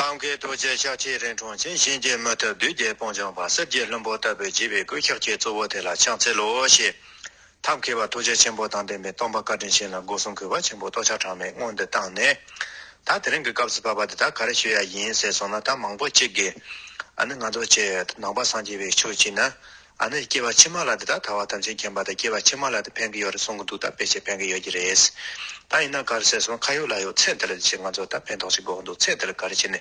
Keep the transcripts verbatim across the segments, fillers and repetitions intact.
ཐབས་མཁས་ཐུགས་རྗེ་ཤཱཀྱའི་རིང་འཁྲུངས་ཤིང་། གཞན་གྱིས་མི་ཐུབ་བདུད་ཀྱི་དཔུང་འཇོམས་པ། གསེར་གྱི་ལྷུན་པོ་ལྟ་བུའི་བརྗིད་པའི་སྐུ། ཤཱཀྱའི་གཙོ་བོ་དེ་ལ་ཕྱག་འཚལ་ལོ་ཞེས། ཐབས་མཁས་པ་ཐུགས་རྗེ་ཆེན་པོ་དང་ལྡན་པའི་སྟོན་པ་བཀའ་དྲིན་ཅན་ལ་སྒོ་གསུམ་གུས་པ་ཆེན་པོས་ཐོགས་བཅག་གྲངས་མེད་སྔོན་དུ་བཏང་ནས། ད་དེ་རིང་གི་སྐབས་སུ་བབ་པ་འདི་དག་ག་རེ་ཞུ་ཡ་ཡིན་ཟེར་སོང་ན། ད་མང་པོ་གཅིག་གིས་ཨ་ནི་ང་ཚོ་ཆེ་ནང་པ་སངས་རྒྱས་པའི་ཆོས་བྱས་ན། ཨ་ནི་སྐྱེ་བ་ཕྱི་མ་ལ་འདི་དག་ཐར་པ་ཐམས་ཅད་མཁྱེན་པ་དང་སྐྱེ་བ་ཕྱི་མ་ལ་དེ་ཕན་གྱི་ཡོད་རེད་གསུང་གི་འདུག་ད་དཔེ་ཆ་ཕན་གྱི་ཡོད་ཀྱི་རེད། ད་ཡིན་ན་ག་རེ་ཟེར་སོང་ཁ་ཡོད་ལག་ཡོད་ཚེ་འདི་ལ་ཅིག་ང་ཚོ་ད་ཕན་ཐོགས་ཅིག་དགོས་ཀྱི་འདུག་ཚེ་འདི་ལ་ག་རེ་བྱས་ནས་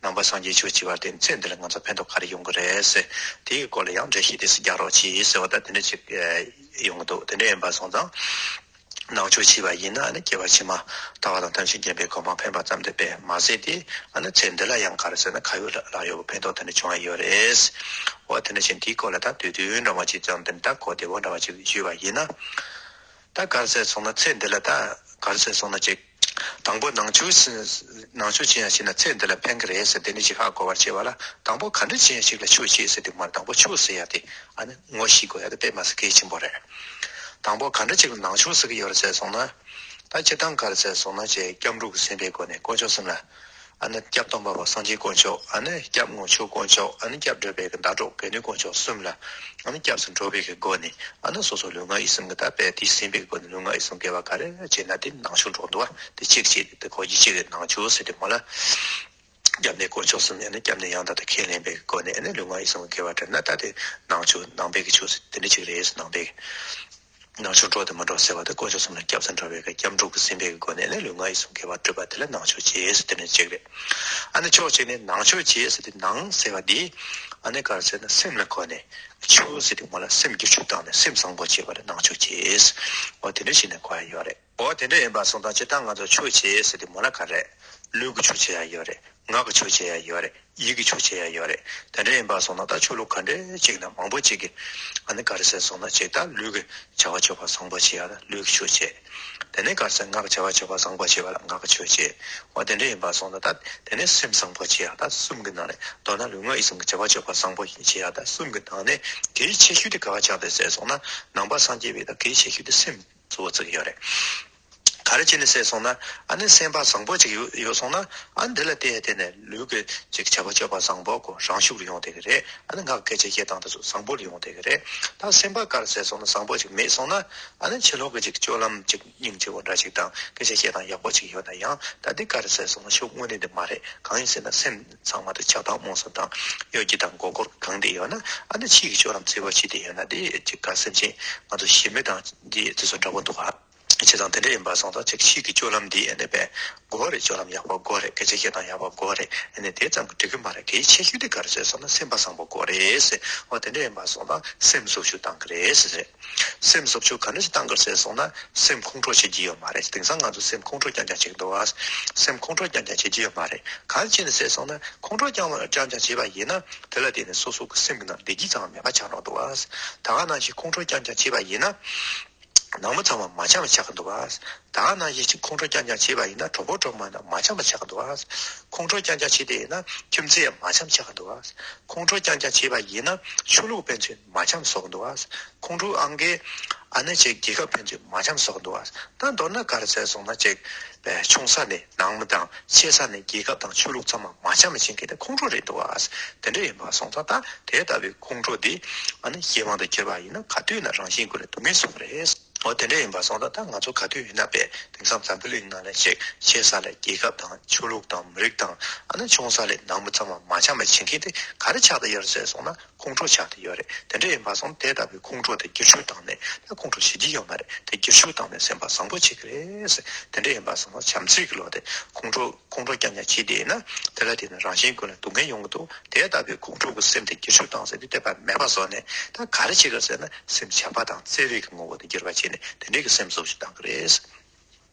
ནང་པ་སངས་རྒྱས་ཆོས་བྱས་པར་བརྟེན་ཚེ་འདི་ལ་ང་ཚོ་ཕན་ཐོགས་ག་རེ་ཡོང་གི་རེད་ཟེར། དེའི་སྐོར་ལ་ཡང་འགྲེལ་བཤད་དེ་སུ་རྒྱག་རོགས་གྱིས་ཟེར་བ་ད་དེ་འདྲ་ཅིག་ཡོང་གི་འདུག་དེ་འདྲ་ཡིན་པ་སོང་ཙང་། ནང་ཆོས་བྱས་པ་ཡིན་ན་ཨ་ནི་སྐྱེ་བ་ཕྱི་མ་ཐར་པ་དང་ཐམས་ཅད་མཁྱེན་པའི་གོ་འཕང་ཕན་པ་ཙམ་དུ་དཔེ་མ་ཟད་དེ། ཨ་ནི་ཚེ་འདི་ལ་ཡང་ག་རེ་ཟེར་ན་ཁ་ཡོད་ལག་ཡོད་པའི་ཕན་ཐོགས་དེ་འདྲ་བྱུང་ཡ་ཡོད་རེད། འོ་དེ་འདྲ་བཞིན་དེའི་སྐོར་ལ་ད་དུས་དུས་འདྲ་མ་ཅིག་ཙམ་དེ་འདྲ་གོ་བདེ་བོ་འདྲ་མ་ཅིག་ཞུས་པ་ཡིན་ན། ད་ག་རེ་ཟེར་སོང་ན་ཚེ་འདི་ལ་ད་ག་རེ་ཟེར་སོང་ན་ཅིག་དང་པོ་ནང་ཆོས་ནང་ཆོས་བྱེད་ཡ་བྱས་ན་ཚེ་འདི་ལ་ཕན་གི་རེད་ཟེར་དེ་འདྲ་ཅིག་ཧ་གོ་བར་བྱེད་པ་ལ་དང་པོ་ག་འདྲ་བྱེད་ཡ་ཞིག་ལ་ཆོས་བྱེད་ཟེར་དེ་མ་རེད། དང་པོ་ཆོས་ཟེར་ཡ་དེ་ཨ་ནི་ངོ་ཤེས་དགོས་ཡ་དེ་དཔེ་མ་སྲིད་གལ་ཆེན་པོ་རེད། དང་པོ་ག་འདྲ་ཅིག་ལ་ནང་ཆོས་ཟེར་གི་ཡོད་རེད་ཟེར་སོང་ན། ད་སྤྱིར་བཏང་ག་རེ་ཟེར་སོང་ན་ཅེས་སྐྱབས་འགྲོ་གི་སེམས་དཔའི་སྒོ་ནས་དཀོན་མཆོག་གསུམ་ལ། ཨ་ནི་སྐྱབས་སྟོན་པ་པོ་སངས་རྒྱས་དཀོན་མཆོག་ཨ་ནི་སྐྱབས་དངོས་ཆོས་དཀོན་མཆོག་ཨ་ནི་སྐྱབས་བགྲོད་པའི་གི་ཟླ་གྲོགས་དགེ་འདུན་དཀོན་མཆོག་གསུམ་ལ། ཨ་ནི་སྐྱབས་སུ་འགྲོ་བའི་གི་སྒོ་ནས་ཨ་ནི་སོ་སོ་ལུས་ངག་ཡིད་གསུམ་གི་ད་དཔེ་དེ་ཟིན་པའི་སྒོ་ནས་ལུས་ངག་ཡིད་གསུམ་དགེ་བ་ག་རེ་བྱས་ན་དེ་ནང་ཆོས་འགྲོ་འདུག་བ། དེ་གཅིག་བྱས་དེ་གོ་རྒྱུ་གཅིག་གི་ནང་ཆོས་ཟེར་དེ་མོ་ལ། སྐྱབས་གནས་དཀོན་མཆོག་གསུམ་ཡང་ན་སྐྱབས་གནས་ཡང་དག་ཏུ་ཁས་ལེན་པའི་སྒོ་ནས་ཨ་ནི་ལུས་ངག་ཡིད་གསུམ་གྱི་དགེ་བ་བསྒྲུབ་ན་ད་དེ་ནང་ཆོས་ནང་པའི་གི་ཆོས་ཟེར་དེ་འདྲ་ཅིག་རེད། ནང་པའི་གི་ནང་ཆོས་འགྲོ་དང་མི་འགྲོ་ཟེར་བ་དེ་དཀོན་མཆོག་གསུམ་ལ་སྐྱབས་སུ་འགྲོ་བའི་གི་སྐྱབས་འགྲོ་གི་སེམས་དཔའི་གི་སྒོ་ནས་ཨ་ནི་ལུས་ངག་ཡིད་གསུམ་དགེ་བ་བསྒྲུབ་པ་དེ་ལ་ནང་ཆོས་བྱེད་ཟེར་དེ་འདྲ་ཅིག་རེད། ཨ་ནི་ཕྱོགས་གཅིག་ནས་ནང་ཆོས་བྱེད་ཟེར་དེ་ནང་ཟེར་བ་དེ་ཨ་ནི་ག་རེ་ཟེར་ན་སེམས་ལ་གོ་ནས་ཆོས་ཟེར་དེ་མོ་ལ་སེམས་བསྒྱུར་བཅོས་བཏང་ནས་སེམས་བཟང་པོ་བྱེད་པ་ལ་ནང་ཆོས་བྱེད། འོ་དེ་འདྲ་བྱས་ནས་གོ་ཡ་ཡོད་རེད། འོ་དེ་འདྲ་ཡིན་པ་སོང་ཙང་སྤྱིར་བཏང་ང་ཚོ་ཆོས་བྱེད་ཟེར་དེ་མོ་ལ་ག་རེ། ལུས་ཀྱི་ཆོས་བྱེད་ཡ་ཡོད་རེད། ངག་གི་ཆོས་བྱེད་ཡ་ཡོད་རེད། ཡིད་ཀྱི་ཆོས་བྱེད་ཡ་ཡོད་རེད། དེ་འདྲ་ཡིན་པ་སོང་ན་ད་ཆོས་ལུགས་ག་འདྲ་ཅིག་ན་མང་པོ་ཅིག་གིས་ཨ་ནི་ག་རེ་ཟེར་སོང་ན་ཅིག་ད་ལུས་ཀྱི་བྱ་བ་སྤྱོད་པ་བཟང་པོ་བྱེད་ཡ་ལ་ལུས་ཀྱི་ཆོས་བྱེད། དེ་ནས་ག་རེ་ཟེར་ངག་གི་བྱ་བ་སྤྱོད་པ་བཟང་པོ་བྱེད་པ་ལ་ངག་གི་ཆོས་བྱེད། འོ་དེ་འདྲ་ཡིན་པ་སོང་ན་ད་དེ་ནས་སེམས་བཟང་པོ་བྱེད་ཡ་ད་གསུམ་གྱི་ནང་ནས་མདོར་ན་ལུས་ངག་ཡིད་གསུམ་གྱི་བྱ་བ་སྤྱོད་པ་བཟང་པོ་བྱེད་ཡ་ད་གསུམ་གྱི་ནང་ནས་གལ་ཆེ་ཤོས་དེ་ག་བ་ཆགས་བསྡད་ཟེར་སོང་ན་ནང་པ་སངས་རྒྱས་པའི་ད་གལ་ཆེ་ཤོས་དེ་སེམས་གཙོ་བོ་བརྩི་གི་ཡོད་རེད། ག་རེ་བྱས་ནས་ཟེར་སོང་ན་ཨ་ནི་སེམས་པ་བཟང་པོ་ཅིག་ཡོད་ཡོད་སོང་ན་ཨ་འདི་ལ་བལྟས་བལྟས་ནས་ལུས་ཀྱི་ཅིག་བྱ་བ་སྤྱོད་པ་བཟང་པོ་གོ་རང་ཤུགས་ལ་ཡོང་བསྡད་ཀྱི་རེད། ཨ་ནི་ངག་སྐད་ཆ་བཤད་སྟངས་དེ་ཚོ་བཟང་པོ་ལ་ཡོང་བསྡད་ཀྱི་རེད། ད་སེམས་པ་ག་རེ་ཟེར་སོང་ན་བཟང་པོ་ཅིག་མེད་སོང་ན་ཨ་ནི་ཕྱི་ལོགས་ཀྱི་ཅིག་སྤྱོད་ལམ་ཅིག་སྙིང་རྗེ་བོ་འདྲ་ཅིག་དང་སྐད་ཆ་བཤད་སྟངས་ཡག་པོ་ཅིག་ཡོད་ན་ཡང་ད་འདི་ག་རེ་ཟེར་སོང་ན་ཤུགས་དངོས་གནས་འདི་མ་རེད། གང་ཡིན་ཟེར་ན་སེམས་ཚང་མ་དེ་ཆགས་སྡང་རྨོངས་གསུམ་དང་གཡོ་སྒྱུ་དང་མགོ་སྐོར་གང་དེ་ཡོད་ན་ཨ་ནི་ཕྱིའི་གི་སྤྱོད་ལམ་བརྩི་བ་ཅིག་དེ་ཡོད་ན་དེ་ཅིག་ག་སེམས་ཅན་ང་ཚོ་ཞི་མི་དང་འདི་དེ་ཚོ་འདྲ་པོ་འདུག་ག་བྱས་ཙང་དེ་འདྲ་ཡིན་པ་སོང་ཙང་ཅིག་ཕྱིའི་གི་སྤྱོད་ལམ་འདི་ཨ་ནི་དཔེ་དགོས་རེད། སྤྱོད་ལམ་ཡག་པོ་དགོས་རེད། སྐད་ཆ་བཤད་སྟངས་ཡག་པོ་དགོས་རེད། ཨ་ནི་དེ་ཙམ་གྱིས་འགྲིག་གི་མ་རེད། གལ་ཆེ་ཤོས་དེ་ག་རེ་ཟེར་སོང་ན་སེམས་པ་བཟང་པོ་དགོས་རེད་ཟེར། འོ་དེ་འདྲ་ཡིན་པ་སོང་ཙང་སེམས་བཟོ་བཅོས་བཏང་གི་རེད་ཟེར། སེམས་བཟོ་བཅོས་ག་འདྲ་ཞིག་བཏང་གི་རེད་ཟེར་སོང་ན་སེམས་ཁོང་ཁྲོ་བྱེད་ཀྱི་ཡོད་མ་རེད། དེང་སང་ང་ཚོ་སེམས་ཁོང་ཁྲོ་རྐྱང་རྐྱང་བྱེད་ཀྱི་འདུག་བ། སེམས་ཁོང་ཁྲོ་རྐྱང་རྐྱང་བྱེད་ཀྱི་ཡོད་མ་རེད། ག་རེ་བྱས་ནས་ཟེར་སོང་ན་ཁོང་ཁྲོ་རྐྱང་རྐྱང་བྱེད་པ་ཡིན་ན་དེ་ལ་བརྟེན་ནས་སོ་སོ་གི་སེམས་ཀྱི་ནང་བདེ་སྐྱིད་ཚང་མ་མེད་པ་ཆགས་འགྲོ་འདུག་བ། ད་ག་ནང་བཞིན་ཁོང་ཁྲོ་རྐྱང་རྐྱང་བྱེད་པ་ཡིན་ན། ནང་མི་ཚང་མ་མ་འཆམ་པ་ཆགས་ཀྱི་འདུག་བ། ད་ག་ནང་བཞིན་ཅིག་ཁོང་ཁྲོ་རྐྱང་རྐྱང་བྱེད་པ་ཡིན་ན་གྲོགས་པོ་གྲོགས་མོ་དང་མ་འཆམ་པ་ཆགས་ཀྱི་འདུག་བ། ཁོང་ཁྲོ་རྐྱང་རྐྱང་བྱེད་དེ་ཡིན་ན་ཁྱིམ་མཚེས་མ་འཆམ་ཆགས་ཀྱི་འདུག་བ། ཁོང་ཁྲོ་རྐྱང་རྐྱང་བྱེད་པ་ཡིན་ན་ཆོས་ལུགས་ཕན་ཚུན་མ་འཆམ་བཟོ་གི་འདུག་བ། ཁོང་ཁྲོ་ཨང་ཀའི་ཨ་ནི་ཅིག་རྒྱལ་ཁབ་ཕན་ཚུན་མ་འཆམ་བཟོ་གི་འདུག་བ། ད་མདོར་ན་ག་རེ་ཟེར་སོང་ན་ཅིག་ཆུང་ས་ནས་ནང་མི་དང་ཆེ་ས་ནས་རྒྱལ་ཁབ་དང་ཆོས་ལུགས་ཚང་མ་མ་འཆམ་པ་བྱེད་མཁན་དེ་ཁོང་ཁྲོ་རེད་འདུག་བ། དེ་འདྲ་ཡིན་པ་སོང་ཙང་ད་དེ་ལྟ་བུའི་ཁོང་ཁྲོ་འདི་ཨ་ནི་གཞན་དབང་དུ་གྱུར་པ་ཡིན་ན་ག་དུས་ན་རང་བཞིན་ཀུན་ལ་སྡུག་བསྔལ་བཟོ་གི་རེད། འོ་དེ་འདྲ་ཡིན་པ་སོང་ཙང་ད་ང་ཚོ་ག་དུས་ཡིན་ན་པས་དེང་སང་འཛམ་བུ་གླིང་ནང་ལ་ཞིག་ཆེ་ས་ལ་རྒྱལ་ཁབ་དང་ཆོས་ལུགས་དང་མི་རིགས་དང་ཨ་ནི་ཆུང་ས་ལ་ནང་མི་ཚང་མ་མ་འཆམ་པ་བྱེད་མཁན་དེ་ག་རེ་ཆགས་བསྡད་ཡོད་རེད་ཟེར་སོང་ན་ཁོང་ཁྲོ་ཆགས་བསྡད་ཡོད་རེད། དེ་འདྲ་ཡིན་པ་སོང་དེ་ལྟ་བུའི་ཁོང་ཁྲོ་དེ་བསྒྱུར་བཅོས་བཏང་ནས་ད་ཁོང་ཁྲོ་ཞི་རྒྱུ་ཡོད་མ་རེད། དེ་བསྒྱུར་བཅོས་བཏང་ནས་སེམས་པ་བཟང་པོ་བྱེད་ཀྱི་རེད། དེ་འདྲ་ཡིན་པ་སོང་བྱམས་བརྩེ་གི་བློ་དེ་ཁོང་ཁྲོ་ཁོང་ཁྲོ་རྐྱང་རྐྱང་བྱེད་བསྡད་ན་དེ་ལ་བརྟེན་ནས་རང་གཞན་ཀུན་ལ་སྡུག་བསྔལ་ཡོང་གི་འདུག་དེ་ལྟ་བུའི་ཁོང་ཁྲོ་གི་སེམས་དེ་བསྒྱུར་བཅོས་བཏང་ཟེར་དུས་དེ་བར་མེད་པ་བཟོ་ནས་ད་ག་རེ་བྱེད་དགོས་ཟེར་ན་སེམས་བྱམས་པ་དང་བརྩེ་བའི་གི་ངོ་བོ་དེ་བསྒྱུར་བ་བྱས་ནས་དེ་འདྲའི་གི་སེམས་བཟོ་བཅོས་བཏང་གི་རེད།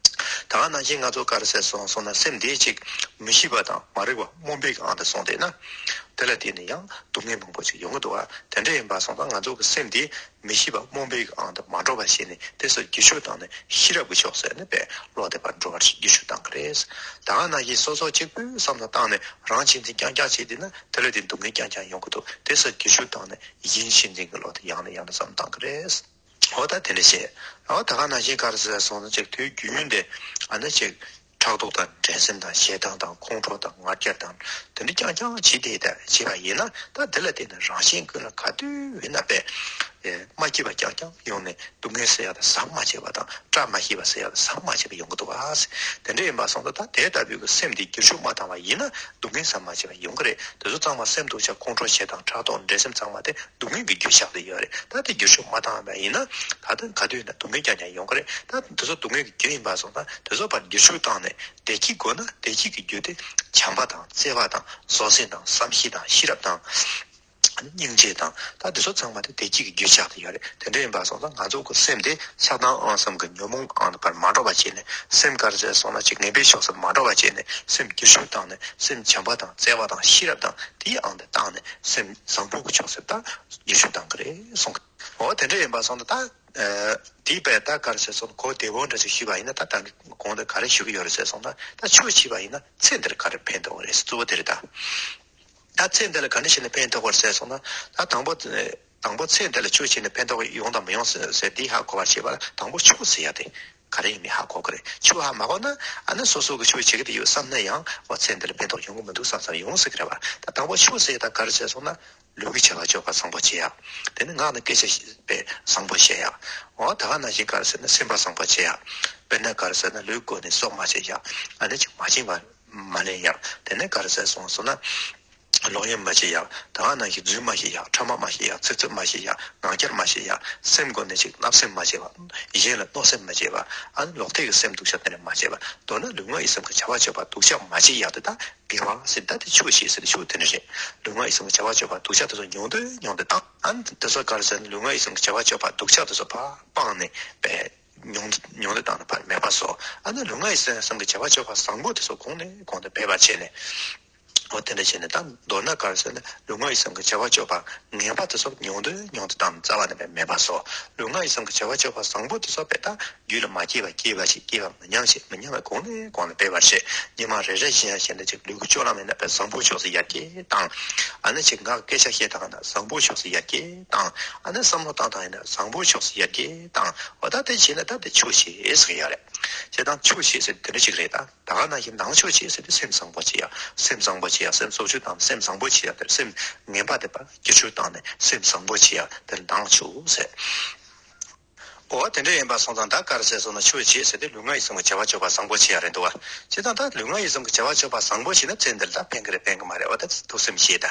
ད་ག་ནང་བཞིན་ང་ཚོ་ག་རེ་ཟེར་སོང་སོང་ན་སེམས་འདི་གཅིག་མི་ཤེས་པ་དང་མ་རིག་པ་རྨོངས་པའི་གི་ངང་དུ་སོང་བསྡད་ན་དེ་ལ་བརྟེན་ནས་ཡང་སྡུག་བསྔལ་མང་པོ་ཅིག་ཡོང་གི་འདུག་བ། དེ་འདྲ་ཡིན་པ་སོང་ཙང་ང་ཚོ་གི་སེམས་འདི་མི་ཤེས་པ་རྨོངས་པའི་གི་ངང་དུ་མ་འགྲོ་བ་བྱས་ནས་དེ་ཚོ་བསྒྱུར་བཅོས་བཏང་ནས་ཤེས་རབ་ཀྱི་ཕྱོགས་ཟེར་ནས་དཔེ་བློ་བདེ་བར་འགྲོ་བར་བསྒྱུར་བཅོས་བཏང་གི་རེད། ད་ག་ནང་བཞིན་སོ་སོ་གཅིག་པུས་བསམ་བློ་བཏང་ནས་རང་གཅེས་འཛིན་རྐྱང་རྐྱང་བྱས་བསྡད་ན་དེ་ལ་དེ་སྡུག་བསྔལ་རྐྱང་རྐྱང་ཡོང་གི་འདུག་དེ་ཚོ་བསྒྱུར་བཅོས་བཏང་ནས་ཡིན་གཅེས་འཛིན་གྱི་བློ་དེ་ཡང་ནས་ཡང་དུ་བསམ་བཏང་གི་རེད། འོ་ད་དེ་འདྲ་བྱས། འོ་ད་ག་ནང་བཞིན་ག་རེ་ཟེར་སོང་ན་ཅིག་དུས་རྒྱུན་དེ་ཨ་ནི་ཅིག་ ཕྲག་དོག་དང་འགྲན་སེམས་དང་ཞེ་སྡང་དང་ཁོང་ཁྲོ་དང་ང་རྒྱལ་དང་དེ་འདྲ་རྐྱང་རྐྱང་བྱེད་དེ་ད་བྱེད་པ་ཡིན་ན། ད་དེ་ལ་བརྟེན་ནས་རང་གཞན་ཀུན་ལ་ག་དུས་ཡིན་ན་པས་མ་སྐྱིད་པ་རྐྱང་རྐྱང་ཡོང་ནས། སྡུག་བསྔལ་ཟེར་ཡག་དེ་ཟ་མ་བྱས་པ་དང་བཀྲ་མ་ཤིས་པ་ཟེར་ཡག་དེ་ཟ་མ་བྱས་པ་ཡོང་གི་འདུག་ཨ། དེ་འདྲ་ཡིན་པ་སོང་ཙང་ད་དེ་ལྟ་བུའི་གི་སེམས་དེ་བསྒྱུར་ཞུགས་མ་བཏང་བ་ཡིན་ན་སྡུག་བསྔལ་ཟ་མ་བྱས་པ་ཡོང་གི་རེད། དེ་ཚོ་ཚང་མ་སེམས་སྡུག་ཅག་ཁོང་ཁྲོ་ཞེ་སྡང་ཕྲག་དོག་འགྲན་སེམས་ཚང་མ་དེ་སྡུག་བསྔལ་གྱི་རྒྱུ་ཆགས་བསྡད་ཡོད་རེད། ད་དེ་བསྒྱུར་ཞུགས་མ་བཏང་བ་ཡིན་ན་ད་དེ་ག་དུས་ཡིན་ན་སྡུག་བསྔལ་རྐྱང་རྐྱང་ཡོང་གི་རེད། ད་དེ་ཚོ་སྡུག་བསྔལ་གྱི་རྒྱུ་ཡིན་པ་སོང་ཙང་དེ་ཚོ་ཕར་བསྒྱུར་ཞུགས་བཏང་ནས་བདེ་སྐྱིད་དགོས་ན་བདེ་སྐྱིད་ཀྱི་རྒྱུ་དེ་བྱམས་པ་དང་བརྩེ་བ་དང་བཟོད་བསྲན་དང་བསམ་ཤེས་དང་ཤེས་རབ་དང་། སྙིང་རྗེ་དང་ད་འདི་ཚོ་ཚང་མ་དེ་བདེ་སྐྱིད་ཀྱི་རྒྱུ་ཆགས་ཏེ་ཡོད་རེད། དེ་འདྲ་ཡིན་པ་སོང་ཙང་ང་ཚོ་གི་སེམས་དེ་ཆགས་སྡང་ཨང་གསུམ་གྱི་ཉོན་མོངས་ཨང་དུ་བར་མ་འགྲོ་བ་བྱས་ནས། སེམས་ག་རེ་ཟེར་སོང་ན་ཅིག་ངན་པའི་ཕྱོགས་སུ་མ་འགྲོ་བ་བྱས་ནས། སེམས་བསྒྱུར་ཞུགས་བཏང་ནས་སེམས་བྱམས་པ་དང་བརྩེ་བ་དང་ཤེས་རབ་དང་དེའི་ཨང་དུ་བཏང་ནས་སེམས་བཟང་པོ་གི་ཕྱོགས་སུ་ད་བསྒྱུར་ཞུགས་བཏང་གི་རེད་གསུང་གི། འོ་དེ་འདྲ་ཡིན་པ་སོང་ཙང་ད་དེའི་བས་ད་ག་རེ་ཟེར་སོང་ན་གོ་བདེ་བོ་འདྲ་ཅིག་ཞུས་པ་ཡིན་ན། ད་ད་གོང་དུ་ག་རེ་ཞུ་གི་ཡོད་རེད་ཟེར་སོང་ན། ད་ཆོས་བྱས་པ་ཡིན་ན་ཚེ་འདིར་ག་རེ་ཕན་ཐོགས་རེད། གཙོ་བོ་དེ་རེད་ད། ད་ཚེ་འདི་ལ་ག་འདྲ་བྱས་ནས་ཕན་ཐོགས་པར་ཟེར་སོང་ན། ད་དང་པོ། དང་པོ་ཚེ་འདི་ལ་ཆོས་བྱས་ནས་ཕན་ཐོགས་ཡོང་དང་མི་ཡོང་ཟེར་ཟེར་འདི་ཧ་གོ་བར་བྱེད་པ་ལ་དང་པོ་ཆོས་ཟེར་ཡ་དེ་ག་རེ་ཡིན་མིན་ཧ་གོ་གི་རེད། ཆོས་ཧ་མ་གོ་ན་ཨ་ནི་སོ་སོ་གི་ཆོས་བྱེད་ཀྱི་དེ་ཡོད་བསམ་ན་ཡང་འོ་ཚེ་འདི་ལ་ཕན་ཐོགས་ཡོང་གི་མི་འདུག་བསམ་བསམ་ཡོང་སྲིད་ཀྱི་རེད་བ། ད་དང་པོ་ཆོས་ཟེར་ཡ་ད་ག་རེ་ཟེར་སོང་ན་ལུས་ཀྱི་བྱ་བ་སྤྱོད་པ་བཟང་པོ་བྱེད་ཡ། དེ་ནི་ངག་ནས་སྐད་ཆ་བཤད་པའི་བཟང་པོ་བཤད་ཡ། འོ་ད་ག་ནང་བཞིན་ག་རེ་ཟེར་ན་སེམས་པ་བཟང་པོ་བྱེད་ཡ། དཔེར་ན་ག་རེ་ཟེར་ན་ལུས་བཀོལ་ནས་སྲོག་མ་བཅད་ཡ། ཨ་ནི་ཅིག་མ་བྱིན་པ། མ་ལེན་ཡག་དེ་ནས་ག་རེ་ཟེར་སོང་སོང་ན། ལོག་གཡེམ་མ་བྱེད་ཡག་ད་ག་ནང་བཞིན་རྫུན་མ་བཤད་ཡག་ཕྲ་མ་མ་བཤད་ཡག་ཚིག་རྩུབ་མ་བཤད་ཡག་ངག་འཁྱལ་མ་བཤད་ཡག་སེམས་སྒོ་ནས་ཅིག་བརྣབ་སེམས་མ་བྱེད་པ། གཞན་ལ་གནོད་སེམས་མ་བྱེད་པ། ཨ་ནི་ལོག་ལྟའི་གི་སེམས་སྡུག་ཅག་དེ་འདྲ་མ་བྱེད་པ། མདོར་ན་ལུས་ངག་ཡིད་གསུམ་གྱི་བྱ་བ་སྤྱོད་པ་སྡུག་ཅག་མ་བྱེད་ཡག་དེ་ད་དགེ་བ་ཟེར། ད་དེ་ཆོས་བྱེད་ཟེར་དེ་ཆོས་དེ་འདྲ་རེད། ལུས་ངག་ཡིད་གསུམ་གྱི་བྱ་བ་སྤྱོད་པ་སྡུག་ཅག་དེ་ཚོ་ཉུང་དུ་ཉུང་དུ་བཏང་། ཨ་ནི་དེ་ཚོ་ག་རེ་ཟེར་ན་ལུས་ངག་ཡིད་གསུམ་གྱི་བྱ་བ་སྤྱོད་པ་སྡུག་ཅག་དེ་ཚོ་ཕར་སྤངས་ནས་པས། ཉུང་དུ་ཉུང་དུ་བཏང་ནས་ཕར་མེད་པ་བཟོ། ཨ་ནི་ལུས་ངག་ཡིད་གསུམ་གྱི་བྱ་བ་སྤྱོད་པ་བཟང་པོ་དེ་ཚོ་གོང་ནས་གོང་དུ་འཕེལ་བར་བྱས་ནས། འོ་དེ་འདྲ་བྱས་ནས་ད་མདོར་ན་ག་རེ་ཟེར་ན་ལུས་ངག་ཡིད་གསུམ་གྱི་བྱ་བ་སྤྱོད་པ་ངན་པ་དེ་ཚོ་ཉུང་དུ་ཉུང་དུ་བཏང་ནས་རྩ་བ་ནས་མེད་པ་བཟོ། ལུས་ངག་ཡིད་གསུམ་གྱི་བྱ་བ་སྤྱོད་པ་བཟང་པོ་དེ་ཚོ་པས་ད་རྒྱུད་ལ་མ་སྐྱེས་པ་སྐྱེས་པ་ཞིག་སྐྱེས་པ་མི་ཉམས་ཤིག་མི་ཉམས་པ་གོང་ནས་གོང་ལ་འཕེལ་བར་བྱེད། ཉི་མ་རེ་རེ་བཞིན་བཞིན་དུ་ཅིག་ལུས་ཀྱི་སྤྱོད་ལམ་ཡིན་ན་པས་བཟང་པོའི་ཕྱོགས་སུ་ཡར་རྒྱས་བཏང་། ཨ་ནི་ཅིག་ངག་སྐད་ཆ་བཤད་སྟངས་ཡིན་ན་བཟང་པོའི་ཕྱོགས་སུ་ཡར་རྒྱས་བཏང་། ཨ་ནི་བསམ་བློ་བཏང་སྟངས་ཡིན་ན་བཟང་པོའི་ཕྱོགས་སུ་ཡར་རྒྱས་བཏང་། འོ་ད་དེ་བྱས་ན་ད་དེ་ཆོས་བྱེད་ཟེར་གི་ཡོད་རེད། བྱེད་སྟངས་ཆོས་བྱེད་ཟེར་དེ་འདྲ་ཅིག་རེད་ད། ད་ག་ནང་བཞིན་ནང་ཆོས་བྱེད་ཟེར་དེ་སེམས་བཟང་པོ་བྱེད་ཡ། སེམས་བཟང་པོ་བྱེད་ཡ། སེམས་བཟོ་བཅོས་བཏང་ནས་སེམས་བཟང་པོ་བྱེད་ཡ། དེར་སེམས་ངན་པ་དེ་ཕར་བསྒྱུར་བཅོས་བཏང་ནས་སེམས་བཟང་པོ་བྱེད་ཡ། དེར་ནང་ཆོས་ཟེར། འོ་དེ་འདྲ་ཡིན་པ་སོང་ཙང་ད་ག་རེ་ཟེར་སོང་ན་ཆོས་བྱེད་ཟེར་དེ་ལུས་ངག་ཡིད་གསུམ་གྱི་བྱ་བ་སྤྱོད་པ་བཟང་པོ་བྱེད་ཡ་རེད་འདུག་བ། བྱེད་སྟངས་ད་ལུས་ངག་ཡིད་གསུམ་གྱི་བྱ་བ་སྤྱོད་པ་བཟང་པོ་བྱེད་ན་ཚེ་འདི་ལ་ད་ཕན་གི་རེད་ཕན་གི་མ་རེད། འོ་ད་ཐུགས་སེམས་བཞེས་ད།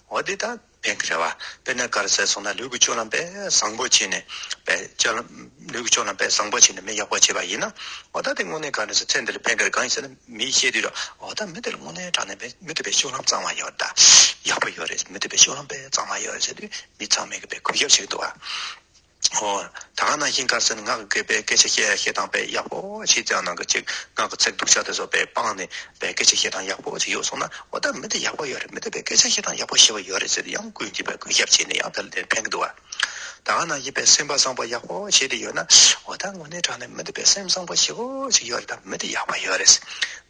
འོ་དེ་ད་ཕན་གི་རེད་བ། དཔེར་ན་ག་རེ་ཟེར་སོང་ན་ལུས་ཀྱི་སྤྱོད་ལམ་དཔེ་བཟང་པོ་བྱས་ནས་དཔེ་སྤྱོད་ལམ་ལུས་ཀྱི་སྤྱོད་ལམ་དཔེ་བཟང་པོ་བྱས་ནས་མི་ཡག་པོ་བྱས་པ་ཡིན་ན། འོ་ད་དེ་དངོས་གནས་ག་རེ་ཟེར་ཚེ་འདི་ལ་ཕན་གི་རེད། གང་ཡིན་ཟེར་ན་མི་བཤད་དུས་ར་འོ་ད་མི་དེ་ལ་དངོས་གནས་དྲང་གནས་དཔེ་མི་དེ་དཔེ་སྤྱོད་ལམ་གཙང་མ་ཡོད་ད། ཡག་པོ་ཡོད་རེད། མི་དེ་དཔེ་སྤྱོད་ལམ་དཔེ་གཙང་མ་ཡོད་རེད་ཟེར་དུས་མི་ཚང་མས་གི་དཔེ་གུས་ཞབས་བྱེད་ཀྱི་འདུག་བ། ཨོ། ད་ག་ནང་བཞིན་ག་རེ་ཟེར་ན་ངག་གི་དཔེ་སྐད་ཆ་བཤད་བཤད་སྟངས་དཔེ་ཡག་པོ་ཞིག་ཙང་ནང་གི་ཅིག་ངག་གི་ཚིག་སྡུག་ཅག་དེ་ཚོ་དཔེ་སྤངས་ནས་དཔེ་སྐད་ཆ་བཤད་སྟངས་ཡག་པོ་ཅིག་ཡོད་སོང་ན་འོ་ད་མི་དེ་ཡག་པོ་ཡོད་རེད། མི་དེ་དཔེ་སྐད་ཆ་བཤད་སྟངས་ཡག་པོ་ཞེ་པོ་ཡོད་རེད་ཟེར་ཏེ་ཡང་ཀུན་གྱིས་དཔེ་གུས་ཞབས་བྱས་ནས་ཡང་དེ་ལ་དེ་ཕན་གི་འདུག་བ། ད་ག་ནང་བཞིན་དཔེ་སེམས་པ་བཟང་པོ་ཡག་པོ་བྱས་ཏེ་ཡོད་ན་འོ་ད་དངོས་གནས་དྲང་གནས་མི་དེ་དཔེ་སེམས་བཟང་པོ་ཞེ་པོ་ཅིག་ཡོད་རེད། ད་མི་དེ་ཡག་པོ་ཡོད་རེད།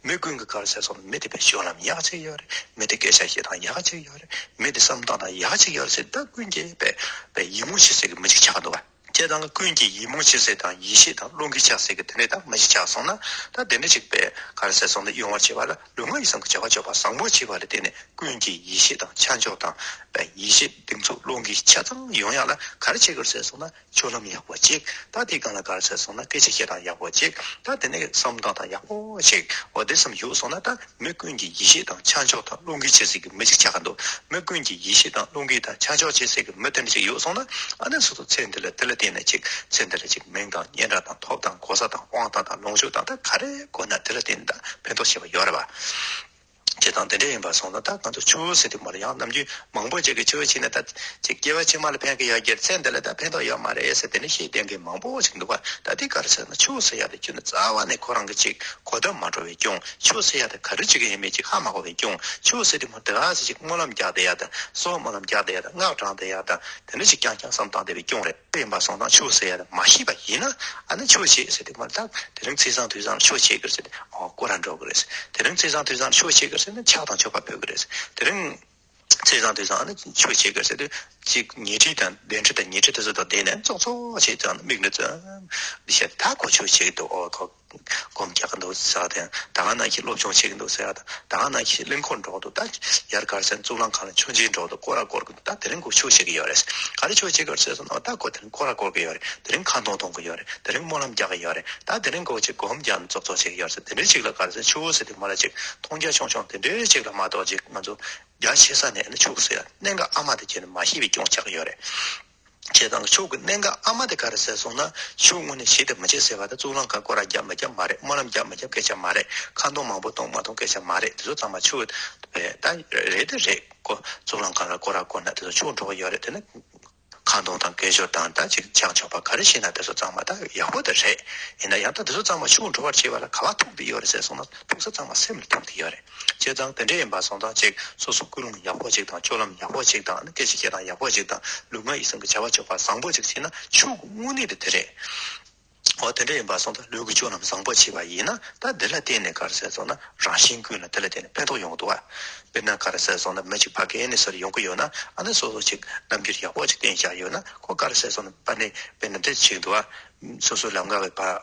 མི་ཀུན་གྱིས་ག་རེ་ཟེར་སོང་ན་མི་དེ་དཔེ་སྤྱོད་ལམ་ཡག་ཅིག་ཡོད་རེད། མི་དེ་སྐད་ཆ་བཤད་སྟངས་ཡག་ཅིག་ཡོད་རེད། མི་དེ་བསམ་སྟངས་དང་ཡག་ཅིག་ཡོད་རེད་ཟེར་ད་ཀུན་གྱིས་དཔེ་དཔེ་ཡིད་སྨོན་བྱེད་སའི་གི་མི་ཅིག་ཆགས་འདུག་བ། བྱས་ཙང་ཀུན་གྱིས་ཡིད་སྨོན་བྱེད་སའི་དང་ཡིད་ཆེས་དང་བློ་འགེལ་ཆགས་སའི་གི་དེ་འདྲའི་དང་མི་ཞིག་ཆགས་སོང་ན་ད་དེ་འདྲ་ཅིག་པས་ག་རེ་ཟེར་སོང་ན་ཡོང་བར་བྱེད་པ་ལ་ལུས་ངག་ཡིད་གསུམ་གྱི་བྱ་བ་སྤྱོད་པ་བཟང་པོ་བྱེད་པ་ལ་བརྟེན་ནས་ཀུན་གྱིས་ཡིད་ཆེས་དང་ཆ་འཇོག་དང་པས་ཡིད་ཆེས་གདེང་ཚོད་བློ་འགེལ་ཆ་ཚང་ཡོང་ཡག་ལ་ག་རེ་བྱེད་དགོས་ཟེར་སོང་ན་སྤྱོད་ལམ་ཡག་པོ་ཅིག་ད་དེའི་སྒང་ལ་ག་རེ་ཟེར་སོང་ན་སྐད་ཆ་བཤད་སྟངས་ཡག་པོ་ཅིག་ད་དེ་ནས་བསམ་སྟངས་དང་ཡག་པོ་ཅིག་འོ་དེ་བསམ་ཡོད་སོང་ན་ད། མི་ཀུན་གྱིས་ཡིད་ཆེས་དང་ཆ་འཇོག་དང་བློ་འགེལ་བྱེད་སྲིད་ཀྱི་མི་ཞིག་ཆགས་ཀྱི་འདུག་མི་ཀུན་གྱིས་ཡིད་ཆེས་དང་བློ་འགེལ་དང་ཆ་འཇོག་བྱེད་སྲིད་ཀྱི་མི་དེ་འདྲ་ཞིག་ཡོད་སོང་ན་ཨ་ནི་སོ་སོ་ཚེ་འདི་ལ་དེ་ལ་བརྟེན་ནས་ཅིག་ཚེ་འདི་ལ་ཅིག་མིང་དང་སྙན་གྲགས་དང་ཐོབ་དང་གོ་ས་དང་དབང་ཐང་དང་ལོངས་སྤྱོད་དང་ད་ག་རེ་དགོས་ན་དེ་ལ་བརྟེན་ནས་ད་ཕན་ཐོགས་ཆེ་བ་ཡོད་རེད་བ། བྱེད་སྟངས་དེ་འདྲ་ཡིན་པ་སོང་ན་ད་ང་ཚོ་ཆོས་ཟེར་དུས་མ་ལ་ཡང་ནམ་རྒྱུན་མང་པོ་ཅིག་གིས་ཆོས་བྱས་ན་ད་ཅིག་སྐྱེ་བ་ཕྱི་མ་ལ་ཕན་གྱི་ཡོད་ཀྱི་ཚེ་འདི་ལ་ད་ཕན་ཐོགས་ཡོད་མ་རེད་ཟེར་དེ་འདྲ་བཤད་བསྡད་མཁན་མང་པོ་ཅིག་འདུག་བ། ད་དེ་ག་རེ་ཟེར་ན་ཆོས་ཟེར་ཡག་དེ་ཁྱོན་ནས་རྩ་བ་ནས་ཁོ་རང་གི་ཅིག་གོ་བརྡ་མ་འགྲོ་བའི་རྐྱང་། ཆོས་ཟེར་ཡག་དེ་ག་རེ་བྱེད་ཀྱི་ཡིན་མིན་ཅིག་ཧ་མ་གོ་བའི་རྐྱང་། ཆོས་ཟེར་དུས་མ་དེ་ག་ཟེར་ཅིག་སྨོན་ལམ་རྒྱག་བསྡད་ཡག་དང་གསོལ་བ་སྨོན་ལམ་རྒྱག་བསྡད་ཡག་དང་སྔགས་བགྲང་བསྡད་ཡག་དང་དེ་འདྲ་ཅིག་རྐྱང་རྐྱང་བསམ་བཏང་བསྡད་པའི་རྐྱང་རེད། དེ་ཡིན་པ་སོང་ཙང་ཆོས་ཟེར་ཡག་དེ་མ་ཤེས་པ་ཡིན་ན་ཨ་ནི་ཆོས་བྱེད་ཟེར་དུས་མ་ད་དེ་རིང་ཚེས་བཟང་དུས་བཟང་ཆོས་བྱེད་དགོས་ཟེར་ཏེ་ཨོ་སྐོར་ར་འགྲོ་དགོས་རེད། དེ་རིང་ཚེས་བཟང་དུས་བཟང་ཆོས་བྱེད་དགོས་ཟེར་ན་ཕྱག་དང་མཆོད་པ་ཕུལ་དགོས་རེད། དེ་རིང་ཚེས་བཟང་དུས་བཟང་ཨ་ནི་ཆོས་བྱེད་དགོས་ཟེར་དུས་ཅིག་ཉལ་ཁྲི་དང་གདན་ཁྲི་དང་ཉལ་ཁྲི་དེ་ཚོ་དང་བསྡད་ནས་ཙོག་ཙོག་བྱེད་ཙང་མིག་ནས་ཙམ་འདི་བཤད་ད་ཁོ་ཆོས་བྱེད་ཀྱི་འདུག་ཨོ་ཁོ། སྒོམ་རྒྱག་གི་འདུག་ཟེར་དང་། ད་ག་ནང་བཞིན་སློབ་སྦྱོང་བྱེད་ཀྱི་འདུག་ཟེར་དང་། ད་ག་ནང་བཞིན་གླིང་སྐོར་འགྲོ་གི་འདུག་ད་ཡར་ག་རེ་ཟེར་གཙུག་ལག་ཁང་ལ་མཆོད་མཇལ་འགྲོ་གི་འདུག་སྐོར་ར་སྐོར་གི་འདུག་ད་དེ་རིང་ཁོ་ཆོས་བྱེད་ཀྱི་ཡོད་རེད། ག་རེ་ཆོས་བྱེད་ཀྱི་ཡོད་རེད་ཟེར་སོང་ན། ད་ཁོ་དེ་རིང་སྐོར་ར་སྐོར་གྱི་ཡོད་རེད། དེ་རིང་ཁ་འདོན་གཏོང་གི་ཡོད་རེད། དེ་རིང་སྨོན་ལམ་རྒྱག་གི་ཡོད་རེད། ད་དེ་རིང་ཁོ་ཅིག་སྒོམ་རྒྱག་ནས་ཙོག་ཙོག་བྱེད་ཀྱི་ཡོད་རེད་ཟེར། དེ་འདྲའི་ཅིག་ལ་ག་རེ་ཟེར། ཆོས་ཟེར་དེ་མ་ལ་ཅིག་མཐོང་རྒྱ་ཆུང་ཆུང་དེ་འདྲའི་ཅིག་ལ་མ་གཏོགས། ཅིག་ང་ཚོ་རྒྱ་ཆེ་ས་ནས་ནི་ཆོས་ཟེར་གནད་འགག་ཨ་མ་དེ་ཁྱེད་ནི་མ་ཤེས་པའི་སྐྱོན་ཆགས་ཀྱི་ཡོད་རེད། བྱས་ཙང་ཆོས་ཀྱི་གནད་འགག་ཨ་མ་དེ་ག་རེ་ཟེར་སོང་ན། ཆོས་དངོས་གནས་བྱེད་དང་མི་བྱེད་ཟེར་བ་དང་། གཙུག་ལག་ཁང་སྐོར་ར་རྒྱབ་མི་རྒྱབ་མ་རེད། སྨོན་ལམ་རྒྱབ་མི་རྒྱབ་སྐད་ཆ་མ་རེད། ཁ་འདོན་མང་པོ་གཏོང་མ་གཏོང་སྐད་ཆ་མ་རེད། དེ་ཚོ་ཚང་མ་ཆོས་རེད། ད་རེད་དེ་རེད། ཁོ་གཙུག་ལག་ཁང་ལ་སྐོར་ར་སྐོར་ན་དེ་ཚོ་ཆོས་འགྲོ་གི་ཡོད་རེད། དེ་ནི་ཁ་འདོན་དང་དགེ་སྦྱོར་དང་། ད་ཅིག་བྱང་ཆུབ་པ་ག་རེ་བྱེད་ན་དེ་ཚོ་ཚང་མ་ད་ཡག་པོ་དེ་རེད། ཡིན་ན་ཡང་ད་དེ་ཚོ་ཚང་མ་ཆོས་འགྲོ་བར་བྱེད་པ་ལ་ག་བ་ཐུག་བསྡད་ཡོད་རེད་ཟེར་སོང་ན། ཐུག་ས་ཚང་མ་སེམས་ལ་ཐུག་བསྡད་ཡོད་རེད། བྱས་ཙང་དེ་འདྲ་ཡིན་པ་སོང་ཙང་། ཅིག་སོ་སོ་ཀུན་སློང་ཡག་པོ་ཅིག་དང་། སྤྱོད་ལམ་ཡག་པོ་ཅིག་དང་། སྐད་ཆ་བཤད་སྟངས་ཡག་པོ་ཅིག་དང་། ལུས་ངག་ཡིད་གསུམ་གྱི་བྱ་བ་སྤྱོད་པ་བཟང་པོ་ཅིག་བྱས་ན་ཆོས་ཀྱི་དངོས་གནས་དེ་དེ་རེད། འོ་དེ་འདྲ་ཡིན་པ་སོང་ཙང་ལུས་ཀྱི་སྤྱོད་ལམ་བཟང་པོ་བྱས་པ་ཡིན་ན། ད་འདི་ལ་བརྟེན་ནས་ག་རེ་ཟེར་སོང་ན། རང་གཞན་ཀུན་ལ་དེ་ལ་བརྟེན་ནས་ཕན་ཐོགས་ཡོང་གི་འདུག་བ། དཔེར་ན་ག་རེ་ཟེར་སོང་ན། མི་གཅིག་ཕ་གི་ནས་ཟུར་ཡོང་གི་ཡོད་ན། ཨ་ནི་སོ་སོ་ཅིག་རྣམ་འགྱུར་ཡག་པོ་ཅིག་བསྟན་བཞག་ཡོད་ན། ཁོ་ག་རེ་ཟེར་སོང་ན། པ་ནི་དཔེར་ན་འདི་བྱེད་འདུག་བ། སོ་སོ་ལམ་ཀ་བའི་ཕར་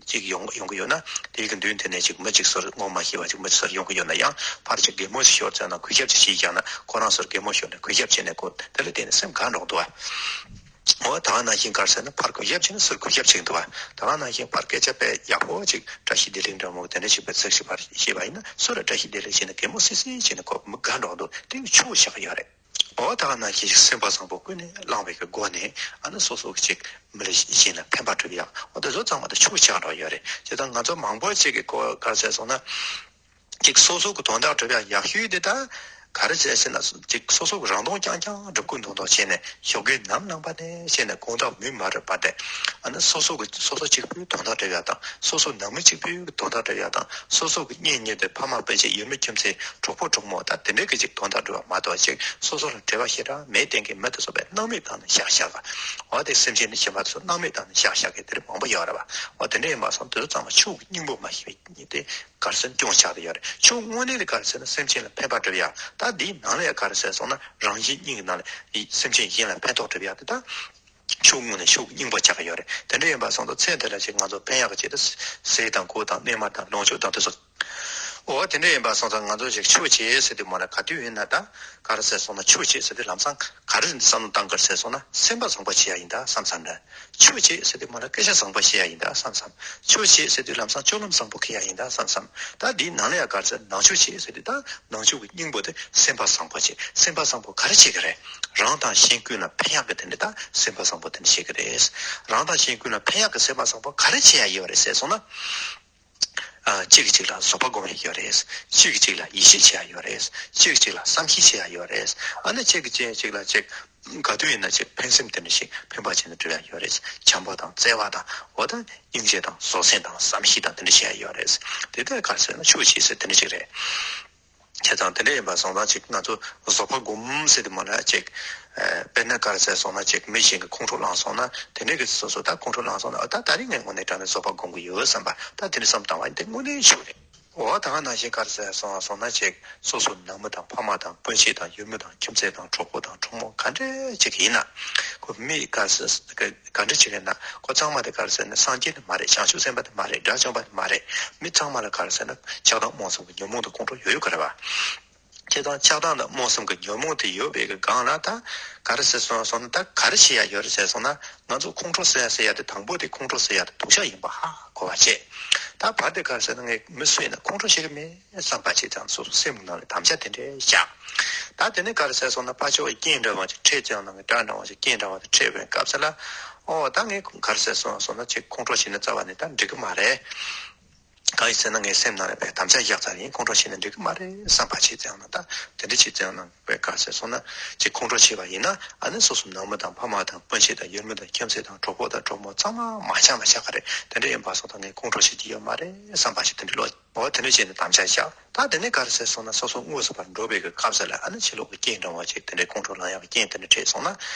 ཅིག་ཡོང་ཡོང་གི་ཡོད་ན། དེའི་གི་མདུན་དེ་ནས་ཅིག་མི་ཅིག་ཟུར་ངོ་མ་ཤེས་པ་ཅིག་མི་ཅིག་ཟུར་ཡོང་གི་ཡོད་ན་ཡང་། ཕར་ཅིག་གད་མོ་ཞིག་ཤོར་ཙམ་ན། གུས་ཞབས་ཅིག་བྱས་ཀྱང་ན། ཁོ་རང་ཟུར་གད་མོ་ཤོར་ནས་གུས་ཞབས་བྱས་ནས། ཁོ་དེ་ལ་བརྟེན་ནས་སེམས་དགའ་འགྲོ་འདུག་བ། འོ་ད་ག་ནང་བཞིན་ག་རེ་ཟེར་ན། ཕར་གུས་ཞབས་བྱས་ན་ཟུར་གུས་ཞབས་བྱེད་འདུག་བ། ད་ག་ནང་བཞིན་ཕར་སྐད་ཆ་དཔེ་ཡག་པོ་ཅིག་བཀྲ་ཤིས་བདེ་ལེགས་འདྲ་མོ་དེ་འདྲ་ཞིག་དཔེ་ཚིག་ཞིག་ཕར་བཤད་པ་ཡིན་ན། ཟུར་ལ་བཀྲ་ཤིས་བདེ་ལེགས་བྱས་ནས་གད་མོ་སི་སི་བྱས་ནས། ཁོ་མི་དགའ་འགྲོ་འདུག་དེ་ཆོས་བཞག་ཡོད་རེད། འོ་ད་ག་ནང་བཞིན་སེམས་པ་བཟང་པོ་ཀུན་ནས་བསླངས་པའི་གི་སྒོ་ནས། ཨ་ནི་སོ་སོ་གི་ཅིག་མི་ལ་གཞན་ལ་ཕན་པ་སྒྲུབ་ཡག་འོ་དེ་ཚོ་ཚང་མ་ད་ཆོས་བཞག་འགྲོ་ཡོད་རེད། བྱས་ཙང་ང་ཚོ་མང་པོ་ཅིག་གི་ཁོ་ག་རེ་ཟེར་སོང་ན། ཅིག་སོ་སོ་གི་དོན་དག་སྒྲུབ་ཡག་ཡག་ཤོས་དེ་ད་ག་རེ་བྱས་ཟེར་ན། ཅིག་སོ་སོ་གི་རང་དོན་རྐྱང་རྐྱང་སྒྲུབ་ཀུན་དོན་དོན་བྱས་ནས། ཞོགས་ཀས་ནམ་ལངས་པ་ནས་བྱས་ནས་དགོང་དག་མུན་མ་རུབ་བར་དེ། ཨ་ནི་སོ་སོ་གི་སོ་སོ་གཅིག་པུའི་དོན་དག་སྒྲུབ་ཡག་དང་། སོ་སོ་ནང་མི་གཅིག་པུའི་དོན་དག་སྒྲུབ་ཡག་དང་། སོ་སོ་གི་གཉེན་ཉེ་དང་། ཕ་མ་སྤུན་མཆེད། ཡུལ་མི་ཁྱིམ་མཚེས། གྲོགས་པོ་གྲོགས་མོ། ད་དེ་འདྲའི་གི་ཅིག་དོན་དག་སྒྲུབ་པ་མ་གཏོགས། ཅིག་སོ་སོ་ལ་འབྲེལ་བ་ཞེ་དྲག་མེད། གཏན་གྱི་མི་དེ་ཚོ་དཔེ་སྣང་མེད་བཏང་ནས་བཞག་བཞག་ག་འོ་དེ་སེམས་ཅན་ནི་ཞེན་པ་དེ་ཚོ་སྣང་མེད་བཏང་ནས་བཞག་བཞག་གི་དེ་འདྲ་མང་པོ་ཡོད་རེད་བ། འོ་དེ་འདྲ་ཡིན་པ་སོང་། དེ་ཚོ་ཚང་མ་ཆོས་ཀྱི་སྙིང་པོ་མ་ཤེས་པའི་ཉིད་དེ། ག་རེ་ཟེར་ན་སྐྱོན་ཆགས་བསྡད་ཡོད་རེད། ཆོས་དངོས་གནས་ལ་ག་རེ་ཟེར་ན། སེམས་ཅན་ལ་ཕན་པ་སྒྲུབ་ཡག་ད་འདིའི་ནང་ལ་ཡང་ག་རེ་ཟེར་སོང་ན། རང་གཞན་གཉིས་ཀྱི་ནང་ལ་སེམས་ཅན་གཞན་ལ་ཕན་ཐོགས་སྒྲུབ་ཡག་དེ་ད་ཆོས་དངོས་གནས་ཆོས་ཀྱི་སྙིང་པོ་ཆགས་ཀྱི་ཡོད་རེད། དེ་འདྲ་ཡིན་པ་སོང་ཙང་། ཚེ་འདི་ལ་ཅིག་ང་ཚོ་ཕན་ཡག་གི་ཆེད་དུ་ཟས་དང་གོས་དང་གནས་མལ་དང་ལོངས་སྤྱོད་དང་དེ་ཚོ། འོ་དེ་འདྲ་ཡིན་པ་སོང་ཙང་། ང་ཚོ་ཅིག་ཆོས་བྱེད་ཟེར་དུས་མ་ལ་ག་དུས་ཡིན་ན། ད་ག་རེ་ཟེར་སོང་ན། ཆོས་བྱེད་ཟེར་དུས་ལམ་སང་ག་རེ་བསམ་བློ་བཏང་དགོས་ཟེར་སོང་ན། སེམས་པ་བཟང་པོ་བྱེད་ཡག་ཡིན་ད་བསམ་བསམ་རེད། ཆོས་བྱེད་ཟེར་དུས་མ་ལ་སྐད་ཆ་བཟང་པོ་བཤད་ཡག་ཡིན་ད་བསམ་བསམ། ཆོས་བྱེད་ཟེར་དུས་ལམ་སང་སྤྱོད་ལམ་བཟང་པོ་འཁྱེར་ཡག་ཡིན་ད་བསམ་བསམ། ད་འདིའི་ནང་ལ་ཡང་ག་རེ་ཟེར། ནང་ཆོས་བྱེད་ཟེར་དུས་ད་ནང་ཆོས་ཀྱི་སྙིང་པོ་དེ་སེམས་པ་བཟང་པོ་བྱེད། སེམས་པ་བཟང་པོ་ག་རེ་བྱེད་ཀྱི་རེད། རང་དང་གཞན་ཀུན་ལ་ཕན་ཡག་གི་དེ་འདྲ་ད་སེམས་པ་བཟང་པོ་དེ་འདྲ་བྱེད་ཀྱི་རེད། རང་དང་གཞན་ཀུན་ལ་ཕན་ཡག་གི་སེམས་པ་བཟང་པོ་ག་རེ་བྱེད་ཡག་ཡོད་རེད་ཟེར་སོང་ན། ཨ། གཅིག་གིས་གཅིག་ལ་བཟོད་པ་སྒོམ་ཡག་ཡོད་རེད། གཅིག་གིས་གཅིག་ལ་ཡིད་ཆེས་བྱེད་ཡག་ཡོད་རེད། གཅིག་གིས་གཅིག་ལ་བསམ་ཤེས་བྱེད་ཡག་ཡོད་རེད། ཨ་ནི་གཅིག་གིས་གཅིག་གཅིག་ལ་ཅིག་ག་དུས་ཡིན་ན་ཅིག་ཕན་སེམས་དེ་འདྲ་ཞིག་འཕེན་པ་བྱས་ནས་སྒྲུབ་ཡག་ཡོད་རེད། བྱམས་པ་དང་བརྩེ་བ་དང་། འོ་ད་སྙིང་རྗེ་དང་བཟོད་བསྲན་དང་བསམ་ཤེས་དང་དེ་འདྲ་བྱེད་ཡག་ཡོད་རེད། དེ་ལྟར་ག་རེ་ཟེར་ན་ཆོས་བྱེད་ཟེར་དེ་འདྲ་ཞིག་རེད། བྱས་ཙང་དེ་འདྲ་ཡིན་པ་སོང་ཙང་ཅིག་ང་ཚོ་བཟོད་པ་སྒོམ་ཟེར་དུས་མ་ལ་ཅིག་ཨ། དཔེར་ན་ག་རེ་ཟེར་སོང་ན། ཅིག་མི་གཞན་གྱིས་ཁོང་ཁྲོ་ལངས་སོང་ན། དེ་འདྲའི་གི་སོ་སོ་ད་ཁོང་ཁྲོ་ལངས་སོང་ན། ཨ། ད་ད་རིང་ངས་དངོས་གནས་དྲང་གནས་བཟོད་པ་སྒོམ་གྱི་ཡོད་བསམ་པ། ད་དེ་འདྲ་བསམ་བཏང་བ་ཡིན་དེ་དངོས་གནས་ཤུགས་རེད། འོ་ད་ག་ནང་བཞིན་ག་རེ་ཟེར་སོང་སོང་ན། ཅིག་སོ་སོ་ནང་མི་དང་ཕ་མ་དང་སྤུན་མཆེད་དང་ཡུལ་མི་དང་ཁྱིམ་མཚེས་དང་གྲོགས་པོ་དང་གྲོགས་མོ་ག་འདྲ་ཅིག་ཡིན་ན། ཁོ་མི་ག་རེ་ཟེར་ག་འདྲ་ཅིག་ཡིན་ན། ཁོ་ཚང་མ་དེ་ག་རེ་ཟེར་ན་སངས་རྒྱས་དེ་མ་རེད། བྱང་ཆུབ་སེམས་དཔའ་དེ་མ་རེད། དགྲ་བཅོམ་པ་དེ་མ་རེད། མི་ཚང་མ་ལ་ག་རེ་ཟེར་ན་ཆགས་སྡང་རྨོངས་གསུམ་གྱི་ཉོན་མོངས་དང་ཁོང་ཁྲོ་ཡོད་ཡོད་ག་རེད་བ། བྱས་ཙང་ཆགས་སྡང་དང་རྨོངས་གསུམ་གྱི་ཉོན་མོངས་དེ་ཡོད་པའི་གི་སྒང་ལ། ད་ག་རེ་ཟེར་སོང་སོང་ན། ད་ག་རེ་བྱེད་ཡག་ཡོད་རེད་ཟེར་སོང་ན། ང་ཚོ་ཁོང་ཁྲོ་ཟེར་ཡག་ཟེར་ཡག་དེ། དང་པོ་དེ་ཁོང་ཁྲོ་ཟེར་ཡག་དེ་སྡུག་ཅག་ཡིན་པ་ཧ་གོ་བ་བྱེད། ད་བར་དེ་ག་རེ་ཟེར་ན། ངས་མི་སུ་ཡིན་ན་ཁོང་ཁྲོ་བྱེད་ཀྱི་མེད་བསམ་པ་བྱེད་ཙང་། སོ་སོ་སེམས་ནང་ལ་དམ་བཅའ་དེ་འདྲ་བཞག་ད་དེ་ནས་ག་རེ་ཟེར་སོང་ན། ཕར་ཕྱོགས་ཀྱི་རྐྱེན་འདྲ་བ་ཅིག་འཕྲད་ཙང་། ནང་གི་དགྲ་འདྲ་བ་ཅིག་རྐྱེན་འདྲ་བ་དེ་འཕྲད་པའི་སྐབས་སུ་ལ། ཨོ་ད་ངས་ག་རེ་ཟེར་སོང་སོང་ན། ཅིག་ཁོང་ཁྲོ་བྱས་ན་རྩ་བ་ནས་ད་འགྲིག་གི་མ་རེད། གང་ཡིན་ཟེར་ན། ངའི་སེམས་ནང་ལ་དཔེ་དམ་བཅའ་བཞག་ཚར་ཡིན། ཁོང་ཁྲོ་བྱས་ན་འགྲིག་གི་མ་རེད་བསམ་པ་བྱེད་ཙང་ན། ད་དེ་འདྲ་བྱེད་ཙང་ན། དཔེ་ག་རེ་ཟེར་སོང་ན། ཅིག་ཁོང་ཁྲོ་བྱས་པ་ཡིན་ན། ཨ་ནི་སོ་སོ་ནང་མི་དང་ཕ་མ་དང་སྤུན་མཆེད་དང་ཡུལ་མི་དང་ཁྱིམ་མཚེས་དང་གྲོགས་པོ་དང་གྲོགས་མོ་ཚང་མ་མ་ཆགས་མ་ཆགས་ག་རེད། དེ་འདྲ་ཡིན་པ་སོང་ཙང་ངས་ཁོང་ཁྲོ་བྱེད་ཀྱི་ཡོད་མ་རེད་བསམ་པ་ཞིག་དེ་འདྲ་བློ། འོ་དེ་འདྲ་བྱས་ནས་དམ་བཅའ་བཞག་ད་དེ་ནས་ག་རེ་ཟེར་སོང་ན། སོ་སོ་དངོས་སུ་ཕར་འགྲོ་བའི་གི་སྐབས་སུ་ལ། ཨ་ནི་ཕྱི་ལོགས་ཀྱི་རྐྱེན་འདྲ་བ་ཅིག་དེ་འདྲའི་ཁོང་ཁྲོ་ལངས་ཡག་གི་རྐྱེན་དེ་འདྲ་འཕྲད་སོང་ན།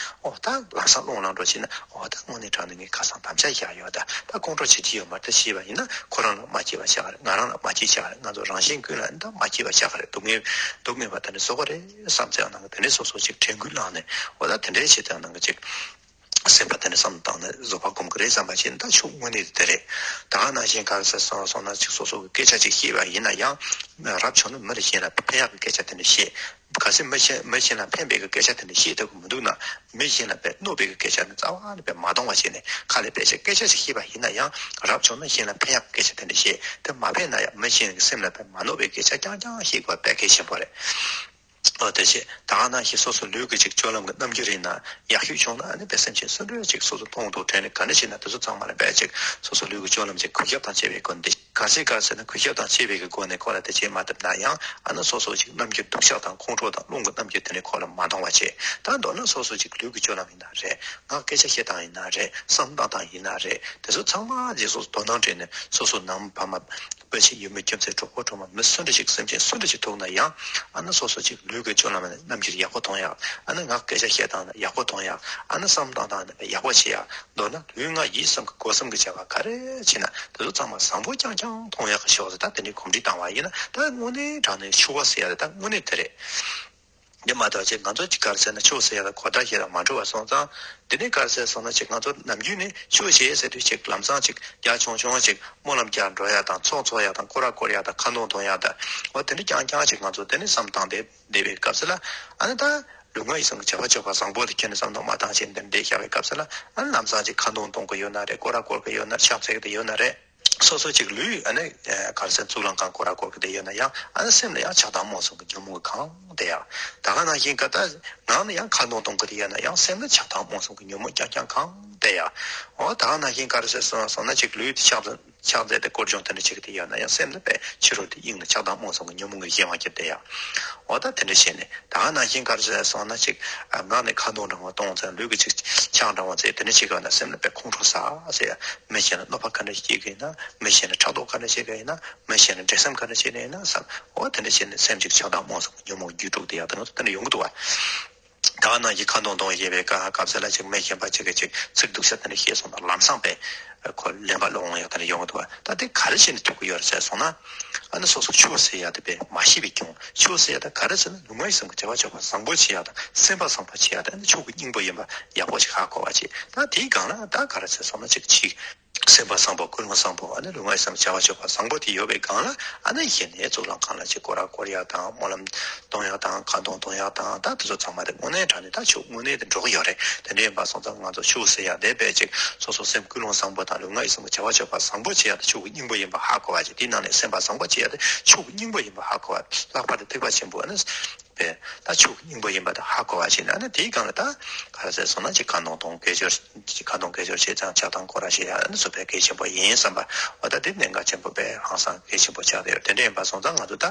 ཨོ་ད་ལམ་སང་རླུང་ལངས་འགྲོ་བྱས་ན། ཨོ་ད་དངོས་གནས་དྲང་གནས་ངས་ཁ་སང་དམ་བཅའ་བཞག་ཡོད། ད་ད་ཁོང་ཁྲོ་བྱེད་ཀྱི་ཡོད་མ་རེད། ད་བྱས་པ་ཡིན་ན་ཁོ་རང་ལ་མ་སྐྱིད་པ་ཆགས་རེད། ང་རང་ལ་མ་སྐྱིད་ཆགས་རེད། ང་ཚོ་རང་གཞན་ཀུན་ལ་ད་མ་སྐྱིད་པ་ཆགས་རེད། སྡུག་བསྔལ་སྡུག་བསྔལ་བ་ད་ནི་བཟོ་གི་རེད་བསམ་ཙང་། ནང་གི་དེ་འདྲའི་སོ་སོ་ཅིག་དྲན་སྐུལ་བླངས་ནས། ཨོ་ད་དེ་འདྲའི་བྱེད་ཙང་། ནང་གི་ཅིག་སེམས་པ་དེ་ནི་བསམ་བཏང་ནས་བཟོད་པ་སྒོམ་གི་རེད་བསམ་པ་བྱས་ན། ད་ཕྱོགས་དངོས་གནས་དེ་རེད། ད་ག་ནང་བཞིན་ག་རེ་ཟེར་སོང་སོང་ན། ཅིག་སོ་སོ་གི་སྐད་ཆ་ཅིག་བཤད་པ་ཡིན་ན་ཡང་། རབ་བྱུང་ན་མི་ལ་གཞན་ལ་ཕན་ཡག་གི་སྐད་ཆ་དེ་འདྲ་བཤད། གལ་སྲིད་མི་གཞན་མི་གཞན་ལ་ཕན་པའི་གི་སྐད་ཆ་དེ་འདྲ་བཤད་ཐུབ་ཀྱི་མི་འདུག་ན། མི་གཞན་ལ་དཔེ་གནོད་པའི་གི་སྐད་ཆ་ནི་རྩ་བ་ནས་དཔེ་མ་གཏོང་བ་བྱས་ནས། ཁ་ལས་དཔེ་ཆ་སྐད་ཆ་ཞིག་བཤད་པ་ཡིན་ན་ཡང་། རབ་བྱུང་ན་གཞན་ལ་ཕན་ཡག་གི་སྐད་ཆ་དེ་འདྲ་བཤད། དེ་མ་ཕན་ན་ཡང་མི་གཞན་གྱི་སེམས་ལ་དཔེ་མ་གནོད་པའི་སྐད་ཆ་རྐྱང་རྐྱང་བཤད་དགོས་པ་དཔེ་གལ་ཆེན་པོ་རེད། འོ་དེ་བྱས། ད་ག་ནང་བཞིན་སོ་སོ་ལུས་ཀྱི་ཅིག་སྤྱོད་ལམ་གྱི་རྣམ་འགྱུར་ཡིན་ན་ཡག་ཤོས་བྱུང་ན། ཨ་ནི་དཔེ་སེམས་ཅན་སུ་འདྲ་ཅིག་སོ་སོ་མཐོང་དང་དྲན་ནས་ག་འདྲ་བྱས་ན། དེ་ཚོ་ཚང་མ་ལ་དཔེ་ཅིག་སོ་སོ་ལུས་ཀྱི་སྤྱོད་ལམ་ཅིག་གུས་ཞབས་དང་བཅས་པའི་སྒོ་ནས། གལ་སྲིད་ག་རེ་ཟེར་ན་གུས་ཞབས་དང་བཅས་པའི་གི་སྒོ་ནས་ཁོ་ལ་དེ་བྱེད་མ་ཐུབ་ན་ཡང་། ཨ་ནི་སོ་སོ་ཅིག་རྣམ་འགྱུར་སྡུག་ཅག་དང་ཁོང་ཁྲོ་དང་རླུང་གི་རྣམ་འགྱུར་དེ་འདྲ་ཁོ་ལ་མ་གཏོང་བ་བྱས། ད་མདོར་ན་སོ་སོ་ཅིག་ལུས་ཀྱི་སྤྱོད་ལམ་ཡིན་ན་རེད། ངག་སྐད་ཆ་བཤད་སྟངས་ཡིན་ན་རེད། བསམ་བཏང་སྟངས་ཡིན་ན་རེད། དེ་ཚོ་ཚང་མ་ཅིག་སོ་སོ་དོ་སྣང་སྤྲད་ནས། སོ་སོ་ནང་མི་ཕ་མ། བུ་གཞི། ཡུལ་མི། ཁྱིམ་མཚེས། གྲོགས་པོ་གྲོགས་མོ། མི་སུ་འདྲ་ཞིག་སེམས་ཅན་སུ་འདྲ་ཞིག་ཐུག་ན་ཡང་། ཨ་ནི་སོ་སོ་ཅིག་ལུས་ཀྱི་སྤྱོད་ལམ་ནས་རྣམ་འགྱུར་ཡག་པོ་གཏོང་ཡག་ཨ་ནི་ངག་སྐད་ཆ་བཤད་སྟངས་ནས་ཡག་པོ་གཏོང་ཡག་ཨ་ནི་བསམ་བཏང་སྟངས་ནས་ཡག་པོ་བྱེད་ཡག་མདོར་ན་ལུས་ངག་ཡིད་གསུམ་གྱི་སྒོ་གསུམ་གྱི་བྱ་བ་ག་རེ་བྱེད་ན། དེ་ཚོ་ཚང་མ་བཟང་པོ་རྐྱང་རྐྱང་མཐོང་ཡག་གི་ཕྱོགས་སུ། ད་དེ་འདྲའི་གོམས་འདྲིས་བཏང་བ་ཡིན་ན། ད་དངོས་གནས་དྲང་གནས་ཕྱུག་པོ་ཟེར་ཡག་དེ་ད་དངོས་གནས་དེ་རེད། འདི་མ་གཏོགས་ཅིག་ང་ཚོ་ཅིག་ག་རེ་ཟེར་ན། ཕྱུག་པོ་ཟེར་ཡག་ལ་གོ་བརྡ་ཞིག་ལ་མ་འགྲོ་བ་སོང་ཙང་། འདི་ནས་ག་རེ་ཟེར་སོང་ན། ཅིག་ང་ཚོ་ནམ་རྒྱུན་ནས་ཕྱུག་པོ་ཟེར་ཟེར་དུས། ཅིག་ལམ་སང་ཅིག་རྒྱ་ཆུང་ཆུང་ཅིག་སྨོན་ལམ་རྒྱག་འགྲོ་ཡག་དང་། ཚོགས་འཚོགས་ཡག་དང་། སྐོར་ར་སྐོར་ཡག་དང་། ཁ་འདོན་གཏོང་ཡག་དང་། འོ་དེ་འདྲ་རྐྱང་རྐྱང་ཅིག་ང་ཚོ་དེ་ནས་བསམ་བཏང་སྟེ་བསྡད་པའི་སྐབས་སུ་ལ། ཨ་ནི་ད་ལུས་ངག་ཡིད་གསུམ་གྱི་བྱ་བ་སྤྱོད་པ་བཟང་པོ་དེ་ཁྱེད་ནས་བསམ་བློ་མ་བཏང་བྱས་ནས་འདི་འདྲ་བཤད་པའི་སྐབས་སུ་ལ། ཨ་ནི་ལམ་སང་ཅིག་ཁ་འདོན་གཏོང་གི་ཡོད་ན་རེད། སྐོར་ར་སྐོར་གི་ཡོད་ན། ཕྱག་འཚལ་གི་ཡོད་ན་རེད། སོ་སོ་ཅིག་ལུས། ཨ་ནི་ག་རེ་ཟེར། གཙུག་ལག་ཁང་སྐོར་ར་སྐོར་གི་དེ་ཡོད་ན་ཡང་། ཨ་ནི་སེམས་ལ་ཡང་ཆགས་སྡང་རྨོངས་གསུམ་གྱི་ཉོན་མོངས་གང་དེ་ཡང་། ད་ག་ནང་བཞིན་ག་ད་ངག་ནས་ཡང་ཁ་འདོན་གཏོང་གི་དེ་ཡོད་ན་ཡང་། སེམས་ལ་ཆགས་སྡང་རྨོངས་གསུམ་གྱི་ཉོན་མོངས་རྐྱང་རྐྱང་གང་དེ་ཡང་། འོ་ད་ག་ནང་བཞིན་ག་རེ་ཟེར་སོང་སོང་ན། ཅིག་ལུས་དེ་ཕྱག་ཕྱག་མཛད་དེ་སྐོར་སྦྱོང་དེ་འདྲ་བྱེད་ཀྱི་དེ་ཡོད་ན་ཡང་། སེམས་ལ་དཔེ་ཕྱི་རོལ་དུ་དབྱིངས་ལ་ཆགས་སྡང་རྨོངས་གསུམ་གྱི་ཉོན་མོངས་ཀྱི་གཞན་དབང་སྐྱེ་དེ་ཡང་། འོ་ད་དེ་འདྲ་བྱས་ནས། ད་ག་ནང་བཞིན་ག་རེ་ཟེར་སོང་ན། ཅིག་ངག་ནས་ཁ་འདོན་འདྲ་བོ་གཏོང་ཙང་། ལུས་ཀྱི་ཅིག་ཕྱག་འདྲ་བོ་མཛད། དེ་འདྲ་བྱེད་ཀྱི་ཡོད་ན་སེམས་ལ་དཔེ་ཁོང་ཁྲོ་ཟ་ཟེར་ཡ། མི་གཞན་ལ་གནོད་པ་ག་འདྲ་བྱེད་ཀྱི་ཡིན་ན། མི་གཞན་ལ་ཕྲག་དོག་ག་འདྲ་བྱེད་ཀྱི་ཡིན་ན། མི་གཞན་ལ་འགྲན་སེམས་ག་འདྲ་བྱེད་ཀྱི་ཡིན་ན་བསམ། འོ་དེ་འདྲ་བྱས་ནས་སེམས་ཅིག་ཆགས་སྡང་རྨོངས་གསུམ་ཉོན་མོངས་རྒྱུད་དཀྲུགས་དེ་ཡག་དེ་ང་ཚོ་དེ་འདྲ་ཡོང་གི་འདུག་བ། ད་ག་ནང་བཞིན་ཁ་འདོན་གཏོང་བྱེད་པའི་སྐབས་སུ་ལ། ཅིག་མི་གཞན་པ་ཅིག་གིས་ཅིག་ཚིག་སྡུག་ཤ་དེ་འདྲ་བཤད་སོང་ན། ལམ་སང་དཔེ་ཁོ་ལན་པ་སློང་ཡག་དེ་འདྲ་ཡོང་གི་འདུག་བ། ད་དེ་ག་རེ་བྱས་ནས་ཐུབ་ཀྱི་ཡོད་རེད་ཟེར་སོང་ན། ཨ་ནི་སོ་སོ་ཕྱུག་པོ་ཟེར་ཡག་དེ་དཔེ་མ་ཤེས་པའི་རྐྱེན། ཕྱུག་པོ་ཟེར་ཡག་དེ་ག་རེ་ཟེར་ན། ལུས་ངག་ཡིད་གསུམ་གྱི་བྱ་བ་སྤྱོད་པ་བཟང་པོ་བྱེད་ཡག་དང་། སེམས་པ་བཟང་པོ་བྱེད་ཡག་དང་། ཨ་ནི་ཕྱུག་པོའི་སྙིང་པོ་ཡིན་པ་ཡག་པོ་ཞིག་ཧ་གོ་བ་བྱེད། ད་དེའི་སྒང་ལ་ད་ག་རེ་ཟེར་སོང་ན། ཅིག་ཅིག་སེམས་པ་བཟང་པོ། ཀུན་སློང་བཟང་པོ། ཨ་ནི་ལུས་ངག་ཡིད་གསུམ་བྱ་བ་སྤྱོད་པ་བཟང་པོ་དེ་ཡོད་པའི་སྒང་ལ། ཨ་ནི་གཞི་ནས་གཙུག་ལག་ཁང་ལ་ཅིག་སྐོར་ར་སྐོར་ཡག་དང་། སྨོན་ལམ་གཏོང་ཡག་དང་། ཁ་འདོན་གཏོང་ཡག་དང་། ད་དེ་ཚོ་ཚང་མ་དེ་དངོས་གནས་དྲང་གནས་ད་ཕྱུག་དངོས་གནས་དེ་འགྲོ་གི་ཡོད་རེད། དེ་འདྲ་ཡིན་པ་སོང་ཙང་ང་ཚོ་ཕྱུག་ཟེར་ཡག་དེ་དཔེ་ཅིག་སོ་སོ་སེམས་ཀུན་སློང་བཟང་པོ་དང་ལུས་ངག་ཡིད་གསུམ་གྱི་བྱ་བ་སྤྱོད་པ་བཟང་པོ་བྱེད་ཡག་དེ་ཕྱུག་གི་སྙིང་པོ་ཡིན་པ་ཧ་གོ་བ་བྱེད། དེའི་ནང་ནས་སེམས་པ་བཟང་པོ་བྱེད་ཡག་དེ་ཕྱུག་གི་སྙིང་པོ་ཡིན་པ་ཧ་གོ་བ། ལྷག་པར་དུ་ཐེག་པ་ཆེན་པོ། ཨ་ནི་པས་ད་ཕྱུག་སྙིང་པོ་ཡིན་པ་དེ་ཧ་གོ་བ་བྱས་ནས། ཨ་ནི་དེའི་སྒང་ལ་ད་ག་རེ་ཟེར་སོང་ན། ཅིག་ཁ་འདོན་གཏོང་དགེ་སྦྱོར། ཅིག་ཁ་འདོན་དགེ་སྦྱོར་བྱས་ཙང་ཕྱག་དང་སྐོར་ར་བྱེད་ཡ། ཨ་ནི་སོ་པའི་གལ་ཆེན་པོ་ཡིན་བསམ་པ། འོ་ད་དེ་གནད་འགག་ཆེན་པོ་དཔེ་ཧང་སང་གལ་ཆེན་པོ་ཆགས་བསྡད་ཡོད། དེ་འདྲ་ཡིན་པ་སོང་ཙང་ང་ཚོ་ད་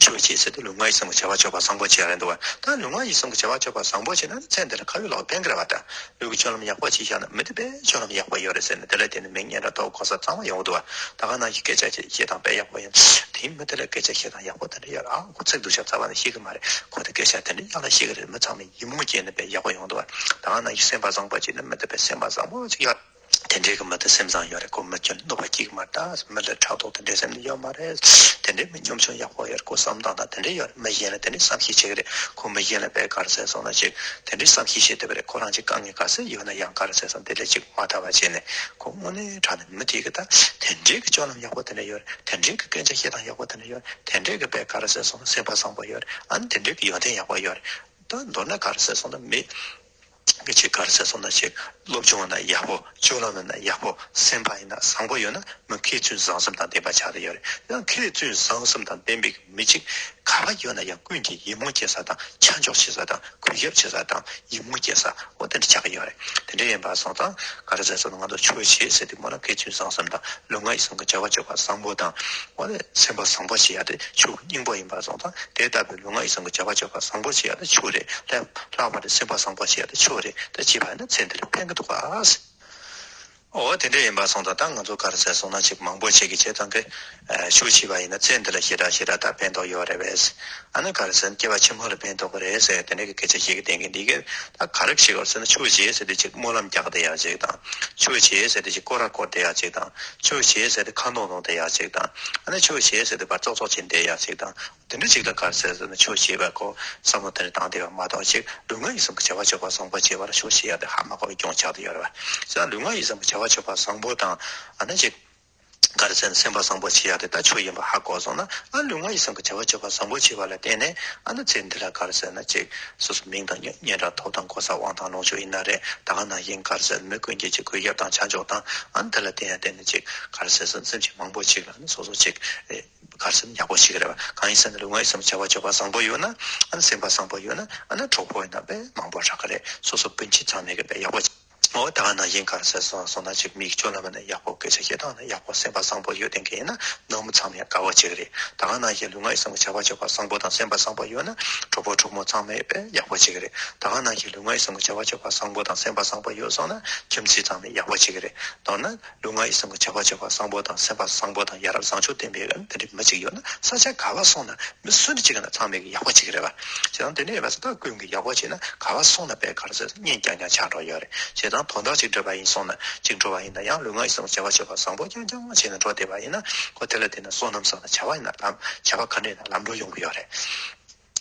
ཆོས་བྱེད་ཟེར་དུས་ལུས་ངག་ཡིད་གསུམ་གྱི་བྱ་བ་སྤྱོད་པ་བཟང་པོ་བྱེད་ཡ་རེད་འདུག་བ། ད་ལུས་ངག་ཡིད་གསུམ་གྱི་བྱ་བ་སྤྱོད་པ་བཟང་པོ་བྱེད་ན་ནི་ཚེ་འདི་ལ་ཁ་ཡོད་ལག་ཕན་གྱི་རེད་བ། ད་ལུས་ཀྱི་སྤྱོད་ལམ་ཡག་པོ་བྱས་བཞག་ན་མི་དེ་དཔེ་སྤྱོད་ལམ་ཡག་པོ་ཡོད་རེད་ཟེར་ནས། དེ་ལ་བརྟེན་ནས་མི་གཉེན་དང་གྲོགས་གོ་ས་ཚང་མ་ཡོང་གི་འདུག་བ། ད་ག་ནང་བཞིན་སྐད་ཆ་བཤད་སྟངས་དཔེ་ཡག་པོ་ཡིན། དེའི་མི་དེ་ལ་སྐད་ཆ་བཤད་སྟངས་ཡག་པོ་དེ་འདྲ་ཡོད་རེད། ཨ་ཁོ་ཚིག་སྡུག་ཤ་རྩ་བ་ནས་བཤད་གི་མ་རེད། ཁོ་དེ་སྐད་ཆ་དེ་འདྲ་ཡག་ལ་བཤད་གི་རེད། མི་ཚང་མས་ཡིད་སྨོན་སྐྱེས་ནས་དཔེ་ཡག་པོ་ཡོང་འདུག་བ། ད་ག་ནང་བཞིན་སེམས་པ་བཟང་པོ་བྱས་ན་མི་དེ་དཔེ་སེམས་པ་བཟང་པོ་ཅིག་ཡོད། དེ་འདྲའི་གི་མི་དེ་སེམས་བཟང་ཡོད་རེད། ཁོ་མི་སྐྱོན་གནོད་པ་སྐྱེལ་གི་མ་རེད། ད་མི་ལ་ཕྲག་དོག་དེ་འདྲའི་སེམས་ནི་ཡོད་མ་རེད། དེ་འདྲའི་མི་སྙོམ་ཆུང་ཡག་པོ་ཡོད་རེད། ཁོ་བསམ་སྟངས་དང་དེ་འདྲའི་ཡོད་རེད། མི་གཞན་ལ་དེ་འདྲའི་བསམ་ཤེས་བྱེད་གི་རེད། ཁོ་མི་གཞན་ལ་དཔེ་ག་རེ་ཟེར་སོང་ན་ཅིག་དེ་འདྲའི་བསམ་ཤེས་བྱེད་ཐུབ་པ་རེད། ཁོ་རང་ཅིག་དཀའ་ངལ་ག་ཚོད་ཡོད་ན་ཡང་ག་རེ་ཟེར་སོང་དེ་ལ་ཅིག་མ་ལྟ་བ་བྱས་ནས། ཁོ་དངོས་གནས་དྲང་གནས་མི་དེ་གི་ད་དེ་འདྲའི་གི་སྤྱོད་ལམ་ཡག་པོ་དེ་འདྲ་ཡོད་རེད། དེ་འདྲའི་གི་སྐད་ཆ་བཤད་སྟངས་ཡག་པོ་དེ་འདྲ་ཡོད་རེད། དེ་འདྲའི་གི་དཔེ་ག་རེ་ཟེར་སོང་ན་སེམས་པ་བཟང་པོ་ཡོད་རེད། ཨ་ནི་དེ་འདྲའི་གི་ཡོན་ཏན་ཡག་པོ་ཡོད་རེད། ད་མདོར་ན་ག་རེ་ཟེར་སོང་ན་མི་གི་ཅིག་ག་རེ་ཟེར་སོང་ན་ཅིག་སློབ་སྦྱོང་ཡིན་ན་ཡག་པོ། སྤྱོད་ལམ་ཡིན་ན་ཡག་པོ། སེམས་པ་ཡིན་ན་བཟང་པོ་ཡོད་ན་མི་མཁས་བཙུན་བཟང་གསུམ་དང་ལྡན་པ་ཆགས་ཀྱི་ཡོད་རེད། ཡང་མཁས་བཙུན་བཟང་གསུམ་དང་ལྡན་པའི་མི་ཅིག་ག་པར་ཡོད་ན་ཡང་ཀུན་གྱིས་ཡིད་སྨོན་སྐྱེ་ས་དང་། ཆ་འཇོག་བྱེད་ས་དང་། གུས་ཞབས་བྱེད་ས་དང་། ཡིད་སྨོན་སྐྱེ་ས། འོ་དེ་འདྲ་ཆགས་ཀྱི་ཡོད་རེད། དེ་འདྲ་ཡིན་པ་སོང་ཙང་ག་རེ་ཟེར་སོང་ན། ང་ཚོ་ཆོས་བྱེད་ཟེར་དུས་མོ་ན་མཁས་བཙུན་བཟང་གསུམ་དང་ལུས་ངག་ཡིད་གསུམ་གྱི་བྱ་བ་སྤྱོད་པ་བཟང་པོ་དང་། འོ་དེ་སེམས་པ་བཟང་པོ་བྱེད་ཡ་དེ་ཕྱུག་སྙིང་པོ་ཡིན་པ་སོང་ཙང་། དེ་ལྟ་བུའི་ལུས་ངག་ཡིད་གསུམ་གྱི་བྱ་བ་སྤྱོད་པ་བཟང་པོ་བྱེད་ཡ་དེ་ཕྱུག་རེད། ལྷག་ལྷག་པར་དུ་སེམས་པ་བཟང་པོ་བྱེད་ཡ་དེ་ཕྱུག་རེད། དེ་བྱས་པ་ཡིན་ན་ཚེ་འདི་ལ་ཕན་གྱི་འདུག་ག་འོ་དེ་འདྲ་ཡིན་པ་སོང་ཙང་ད་ང་ཚོ་ག་རེ་ཟེར་སོང་ན་ཅིག་མང་པོ་ཞིག་གིས་བྱས་ཙང་གི་ཨ་ཆོས་བྱས་པ་ཡིན་ན་ཚེ་འདི་ལ་ཞེ་དྲག་ཞེ་དྲག་ད་ཕན་ཐོགས་ཡོད་རེད་པས། ཨ་ནི་ག་རེ་ཟེར་ན་སྐྱེ་བ་ཕྱི་མ་ལ་ཕན་ཐོགས་ཀྱི་རེད་ཟེར་དེ་འདྲ་གི་སྐད་ཆ་བཤད་ཀྱི་བསྡད་མཁན་འདི་གས་ད་ག་རེ་བྱེད་དགོས་ཟེར་ན་ཆོས་བྱས་ཟེར་དུས་ཅིག་སྨོན་ལམ་རྒྱག་བསྡད་ཡག་ཅིག་དང་། ཆོས་བྱས་ཟེར་དུས་ཅིག་སྐོར་ར་སྐོར་བསྡད་ཡག་ཅིག་དང་། ཆོས་བྱས་ཟེར་དུས་ཁ་འདོན་འདོན་བསྡད་ཡག་ཅིག་དང་། ཨ་ནི་ཆོས་བྱས་ཟེར་དུས་ཕར་ཙོག་ཙོག་བྱས་བསྡད་ཡག་ཅིག་དང་། དེ་འདྲ་ཅིག་ལ་ག་རེ་ཟེར་ཟེར་ན་ཆོས་བྱས་པ་ཁོ་བསམ་བློ་དེ་འདྲ་བཏང་བསྡད་པ་མ་གཏོགས་ཅིག་ལུས་ངག་ཡིད་གསུམ་གྱི་བྱ་བ་སྤྱོད་པ་བཟང་པོ་བྱས་པ་ལ་ཆོས་བྱེད་ཡག་དེ་ཧ་མ་གོ་བའི་སྐྱོན་ཆགས་བསྡད་ཡོད་རེད་པ། བྱས་ཙང་ལུས་ངག་ཡིད་གསུམ་གྱི་བྱ་བ་སྤྱོད་པ་བཟང་པོ་དང་། ཨ་ནི་ཅིག་ག་རེ་ཟེར་ན་སེམས་པ་བཟང་པོ་བྱེད་ཡག་དེ་ད་ཆོས་ཡིན་པ་ཧ་གོ་སོང་ན། ཨ་ལུས་ངག་ཡིད་གསུམ་གྱི་བྱ་བ་སྤྱོད་པ་བཟང་པོ་བྱེད་པ་ལ་བརྟེན་ནས་ཨ་ནི་ཚེ་འདི་ལ་ག་རེ་ཟེར་ན་ཅིག་སོ་སོ་མིང་དང་སྙན་གྲགས་ཐོབ་དང་གོ་ས་དབང་ཐང་ལོངས་སྤྱོད་ཡིན་ན་རེད། ད་ག་ནང་བཞིན་ག་རེ་ཟེར་ན་མི་ཀུན་གྱིས་ཅིག་གུས་ཞབས་དང་ཆ་འཇོག་དང་། ཨ་ནི་དེ་ལ་བརྟེན་ཡ་བརྟེན་ནས་ཅིག་ག་རེ་ཟེར་ན་སེམས་ཅན་མང་པོ་ཅིག་ལ་ནི་སོ་སོ་ཅིག་ག་རེ་ཟེར་ན་ཡག་པོ་ཞིག་རེད་པ། གང་ཡིན་ཟེར་ན་ལུས་ངག་ཡིད་གསུམ་བྱ་བ་སྤྱོད་པ་བཟང་པོ་ཡོད་ན། ཨ་ནི་སེམས་པ་བཟང་པོ་ཡོད་ན། ཨ་ནི་གྲོགས་པོ་ཡིན་ན་དཔེ་མང་པོ་རག་གི་རེད། སོ་སོ་སྤུན་མཆེད་ཚང་མས་གི་དཔེ་ཡག་པོ། འོ་ད་ག་ནང་བཞིན་ག་རེ་ཟེར་སོང་སོང་ན་ཅིག་མིའི་སྤྱོད་ལམ་ནི་ཡག་པོ། སྐད་ཆ་བཤད་སྟངས་ནི་ཡག་པོ། སེམས་པ་བཟང་པོ་ཡོད་བསྡད་མཁན་ཡིན་ན་ནང་མི་ཚང་མས་དགའ་བོ་བྱེད་གི་རེད། ད་ག་ནང་བཞིན་ལུས་ངག་ཡིད་གསུམ་གྱི་བྱ་བ་སྤྱོད་པ་བཟང་པོ་དང་སེམས་པ་བཟང་པོ་ཡོད་ན་གྲོགས་པོ་གྲོགས་མོ་ཚང་མས་དཔེ་ཡག་པོ་བྱེད་གི་རེད། ད་ག་ནང་བཞིན་ལུས་ངག་ཡིད་གསུམ་གྱི་བྱ་བ་སྤྱོད་པ་བཟང་པོ་དང་སེམས་པ་བཟང་པོ་ཡོད་སོང་ན་ཁྱིམ་མཚེས་ཚང་མས་ཡག་པོ་བྱེད་གི་རེད། མདོར་ན། ལུས་ངག་ཡིད་གསུམ་གྱི་བྱ་བ་སྤྱོད་པ་བཟང་པོ་དང་སེམས་པ་བཟང་པོ་དང་ཡ་རབས་བཟང་སྤྱོད་ལྡན་པའི་དེ་འདྲའི་མི་གཅིག་ཡོད་ན་ས་ཆ་ག་པར་སོང་ན་མི་སུ་འདྲ་གཅིག་ཡིན་ན་ཚང་མས་ཀྱི་ཡག་པོ་བྱེད་ཀྱི་རེད་པ། བྱས་ཙང་དེ་འདྲ་ཡིན་པ་སོང་ཙང་ཀུན་གྱིས་ཡག་པོ་བྱས་ན་ག་པར་སོང་ན་དཔེ་ག་རེ་ཟེར་གཉེན་རྐྱང་རྐྱང་ཆགས་འགྲོ་ཡོད་རེད། བྱས་ཙང་དོན་དག་ཅིག་འགྲུབ་པ་ཡིན་སོང་ན་ཅིག་འགྲུབ་པ་ཡིན་ན་ཡང་ལུས་ངག་ཡིད་གསུམ་གྱི་བྱ་བ་སྤྱོད་པ་བཟང་པོ་རྐྱང་རྐྱང་བྱས་ནས་འགྲོ་བསྡད་པ་ཡིན་ན་ཁོ་དེ་ལ་བརྟེན་ནས་བསོད་ནམས་བསགས་ན་བྱ་བ་ཡིན་ན་ལམ་བྱ་བ་ག་འདྲ་ཡིན་ན་ལམ་འགྲོ་ཡོང་གི་ཡོད་རེད།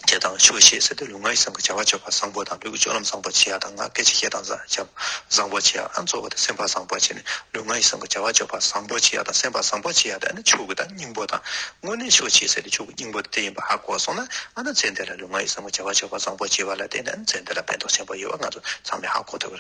བྱས་ཙང་ཆོས་བྱེད་ཟེར་དུས་ལུས་ངག་ཡིད་གསུམ་གྱི་བྱ་བ་སྤྱོད་པ་བཟང་པོ་དང་ལུས་ཀྱི་སྤྱོད་ལམ་བཟང་པོ་བྱེད་ཡག་དང་། ངག་སྐད་ཆ་བཤད་སྟངས་བཟང་བཟང་པོ་བྱེད་ཡག་ཨ་གཙོ་བོ་དེ་སེམས་པ་བཟང་པོ་བྱས་ནས་ལུས་ངག་ཡིད་གསུམ་གྱི་བྱ་བ་སྤྱོད་པ་བཟང་པོ་བྱེད་ཡག་དང་སེམས་པ་བཟང་པོ་བྱེད་ཡག་དེ་ནི་ཆོས་ཀྱི་ད་སྙིང་པོ་དང་། དངོས་གནས་ཆོས་བྱེད་ཟེར་དུས་ཆོས་ཀྱི་སྙིང་པོ་དེ་ཡིན་པ་ཧ་གོ་སོང་ན། ཨ་ནི་ཚེ་འདི་ལ་ལུས་ངག་ཡིད་གསུམ་གྱི་བྱ་བ་སྤྱོད་པ་བཟང་པོ་བྱེད་པ་ལ་བརྟེན་ནས་ཨ་ནི་ཚེ་འདི་ལ་ཕན་ཐོགས་ཆེན་པོ་ཡོད་པ་ང་ཚོ་ཚང་མས་ཧ་གོ་ཐུབ་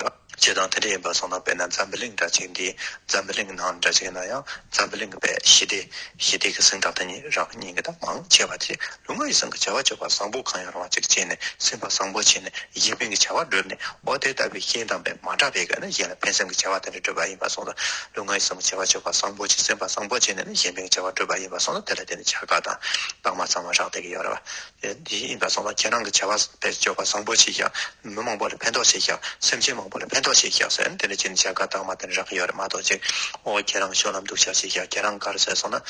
ཀྱི་རེད། བྱས་ཙང་དེ་འདྲ་ཡིན་པ་སོང་ན་དཔེར་ན་འཛམ་བུ་གླིང་འདྲ་ཅིག་འདི་འཛམ་བུ་གླིང་ནང་འདྲ་ཅིག་ན་ཡང་འཛམ་བུ་གླིང་གི་དཔེ་ཞི་བདེ་ཞི་བདེ་གི་གཟེངས་རྟགས་དེ་ཉིད་རང་ཉིད་ཀྱི་ད་མང་ཆེ་བ་དེ་ལུས་ངག་ཡིད་གསུམ་གྱི་བྱ་བ་སྤྱོད་པ་བཟང་པོ་གང་ཡང་རུང་བ་ཅིག་བྱས་ནས་སེམས་པ་བཟང་པོ་བྱས་ནས་གཞན་ཕན་གྱི་བྱ་བ་བསྒྲུབས་ནས། འོ་དེ་ལྟ་བུའི་གཞན་དང་དཔེ་མ་འདྲ་བའི་ག་ནས་གཞན་ལ་ཕན་སེམས་ཀྱི་བྱ་བ་དེ་འདྲ་བསྒྲུབས་པ་ཡིན་པ་སོང་ཙང་ལུས་ངག་ཡིད་གསུམ་གྱི་བྱ་བ་སྤྱོད་པ་བཟང་པོ་བྱས་སེམས་པ་བཟང་པོ་བྱས་ནས་ནི་གཞན་ཕན་གྱི་བྱ་བ་བསྒྲུབས་པ་ཡིན་པ་སོང་ཙང་དེ་ལ་བརྟེན་ནས་བྱ་དགའ་དང་རྟགས་མ་ཚང་མ་རག་བསྡད་ཀྱི་ཡོད་རེད་བ། དེ་ཡིན་པ་སོང་ཙང་ཁྱེད་རང་གི་བྱ་བ་དཔེ་སྤྱོད་པ་བཟང་པོ་བྱས་ཤག་མི་མང་པོ་ལ་ཕན་ཐོགས་བྱས་ཤག་སེམས་ཅན་མང་པོ་ལ་ཕན་ཐོགས་བྱས་ཤག་ཟེར་ནས་དེ་འདྲ་བྱས་ནས་བྱ་དགའ་རྟགས་མ་དེ་འདྲ་རག་གི་ཡོད་རེད་མ་གཏོགས་ཅིག་འོ་ཁྱེད་རང་སྤྱོད་ལམ་སྡུག་ཅག་བྱས་ཤག་ཁྱེད་རང་ག་རེ་ཟེར་སོང་ན།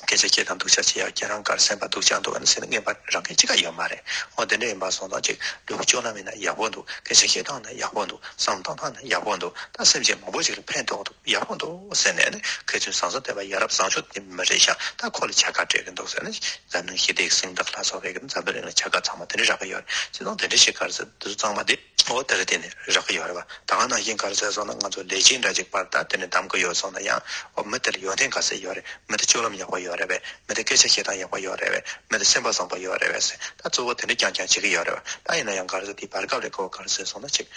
སྐད་ཆ་བཤད་སྟངས་སྡུག་ཅག་བྱས་ཤག་ཁྱེད་རང་ག་རེ་སེམས་པ་སྡུག་ཅག་འདུག་ཨ་ནི་ཟེར་ནས་རྔན་པ་རག་མཁན་གཅིག་ཀ་ཡོད་མ་རེད། འོ་དེ་འདྲ་ཡིན་པ་སོང་ཙང་ཅིག་ལུས་ཀྱི་སྤྱོད་ལམ་ཡིན་ན་ཡག་པོ་འདུག་སྐད་ཆ་བཤད་སྟངས་ན་ཡག་པོ་འདུག་བསམ་བློ་བཏང་སྟངས་ན་ཡག་པོ་འདུག་ད་སེམས་ཅན་མང་པོ་ཞིག་ལ་ཕན་ཐོགས་འདུག་ཡག་པོ་འདུག་ཟེར་ནས་ནི་མཁས་བཙུན་བཟང་གསུམ་ལྡན་པ་ཡ་རབས་བཟང་སྤྱོད་དེ་མི་རེད་ཤག་ད་ཁོ་ལ་བྱ་དགའ་སྤྲད་ཀྱི་འདུག་ཟེར་ནས་འཛམ་གླིང་ཞི་བདེའི་གཟེངས་རྟགས་ལ་སོགས་པའི་འཛམ་བུ་གླིང་ལ་བྱ་དགའ་ཚང་མ་དེ་འདྲ་རག་གི་ཡོད་རེད། བྱས་ཙང་དེ་འདྲ་ཞིག་ག་རེ་ཟེར་འདི་ཚོ་ཚང་མ་དེ་འོ་དེ་ལ་བརྟེན་ནས་རག་གི་ཡོད་རེད་བ། ད་ག་ནང་བཞིན་ག་རེ་ཟེར་སོང་ན་ང་ཚོ་ལས་བྱེད་འདྲ་ཅིག་པར་ད་དེ་ནས་གདམ་གི་ཡོད་སོང་ན་ཡང་འོ་མི་དེ་ལ་ཡོན་ཏན་ག་ཚད་ཡོད་རེད། མི་དེ་སྤྱོད་ལམ་ཡག་པོ་ཡོད་རེད་བས། མི་དེ་སྐད་ཆ་བཤད་སྟངས་ཡག་པོ་ཡོད་རེད་བས། མི་དེ་སེམས་པ་བཟང་པོ་ཡོད་རེད་བས་ཟེར་ད་གཙོ་བོ་དེ་འདྲ་རྐྱང་རྐྱང་བྱེད་ཀྱི་ཡོད་རེད་བ། ད་ཡིན་ན་ཡང་ག་རེ་ཟེར་དེའི་བར་སྐབས་ལ་ཁོ་ག་རེ་ཟེར་སོང་ན་ཅིག་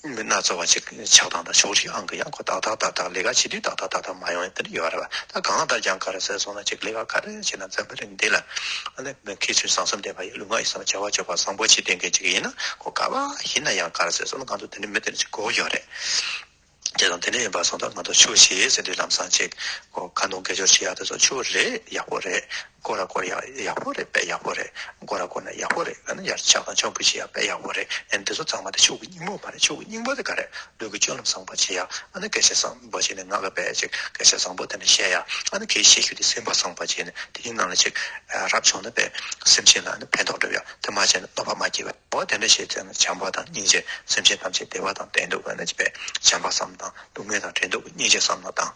མི་སྣ་ཚོགས་པ་ཅིག་ཆགས་སྟངས་དང་ཕྱོགས་རིས་ཨང་གི་ཡང་ཁོ་ཏག་ཏག་ཏག་ཏག་ལས་ཀ་བྱེད་དུས་ཏག་ཏག་ཏག་ཏག་མ་ཡོང་ཡ་དེ་འདྲ་ཡོད་རེད་བ། ད་གང་ལྟར་ཀྱང་ག་རེ་ཟེར་སོང་ན་ཅིག་ལས་ཀ་ག་རེ་བྱེད་ན་འཛམ་བུ་གླིང་འདི་ལ་ཨ་ནི་མཁས་བཙུན་བཟང་གསུམ་ལྡན་པ་ཡི་ལུས་ངག་ཡིད་གསུམ་བྱ་བ་སྤྱོད་པ་བཟང་པོ་བྱེད་བསྡད་མཁན་ཅིག་ཡིན་ན་ཁོ་ག་པར་ཡིན་ན་ཡང་ག་རེ་ཟེར་སོང་ན་ང་ཚོ་དེ་འདྲ་མི་དེ་འདྲ་ཅིག་དགོས་ཡོད་རེད། བྱས་ཙང་དེ་འདྲ་ཡིན་པ་སོང་ཙང་ང་ཚོ་ཆོས་བྱེད་ཟེར་དུས་ལམ་སང་ཅིག་ཁོ་ཁ་འདོན་སྐད་སྦྱོར་བྱེད་ཡག་དེ་ཚོ་ཆོས་རེད་ཡག་པོ་རེད། སྐོར་ར་སྐོར་ཡག་ཡག་པོ་རེད་དཔེ་ཡག་པོ་རེད། སྐོར་ར་སྐོར་ན་ཡག་པོ་རེད། ཨ་ནི་ཡར་ཕྱག་དང་ཆོ་ག་བྱེད་ཡག་དཔེ་ཡག་པོ་རེད། ཨ་ནི་འདི་ཚོ་ཚང་མ་དེ་ཆོས་ཀྱི་སྙིང་པོ་མ་རེད། ཆོས་ཀྱི་སྙིང་པོ་དེ་ག་རེད། ལུས་ཀྱི་སྤྱོད་ལམ་བཟང་པོ་བྱེད་ཡག་ཨ་ནི་སྐད་ཆ་བཟང་པོ་བྱས་ནས་ངག་གི་དཔེ་ཅིག་སྐད་ཆ་བཟང་པོ་དེ་འདྲ་བཤད་ཡག་ཨ་ནི་གལ་ཆེ་ཤོས་དེ་སེམས་པ་བཟང་པོ་བྱས་ནས་དེའི་ནང་ལ་ཅིག་རབ་བྱུང་ན་དཔེ་སེམས་ཅན་ལ་ཨ་ནི་ཕན་ཐོགས་འགྲུབ་ཡག་དེ་མ་བྱས་ན་གནོད་པ་མ་སྐྱེལ་བ། འོ་དེ་འདྲ་བྱས་ཚེ་ན་བྱམས་པ་དང་སྙིང་རྗེ་སེམས་ཅན་ཐམས་ཅད་བདེ་བ་དང་ལྡན་འདུག་ཨ་ནི་དཔེ་བྱམས་པ་བསམ་དང་སྡུག་བསྔལ་དང་བྲལ་འདུག་སྙིང་རྗེ་བསམ་ན་དང་།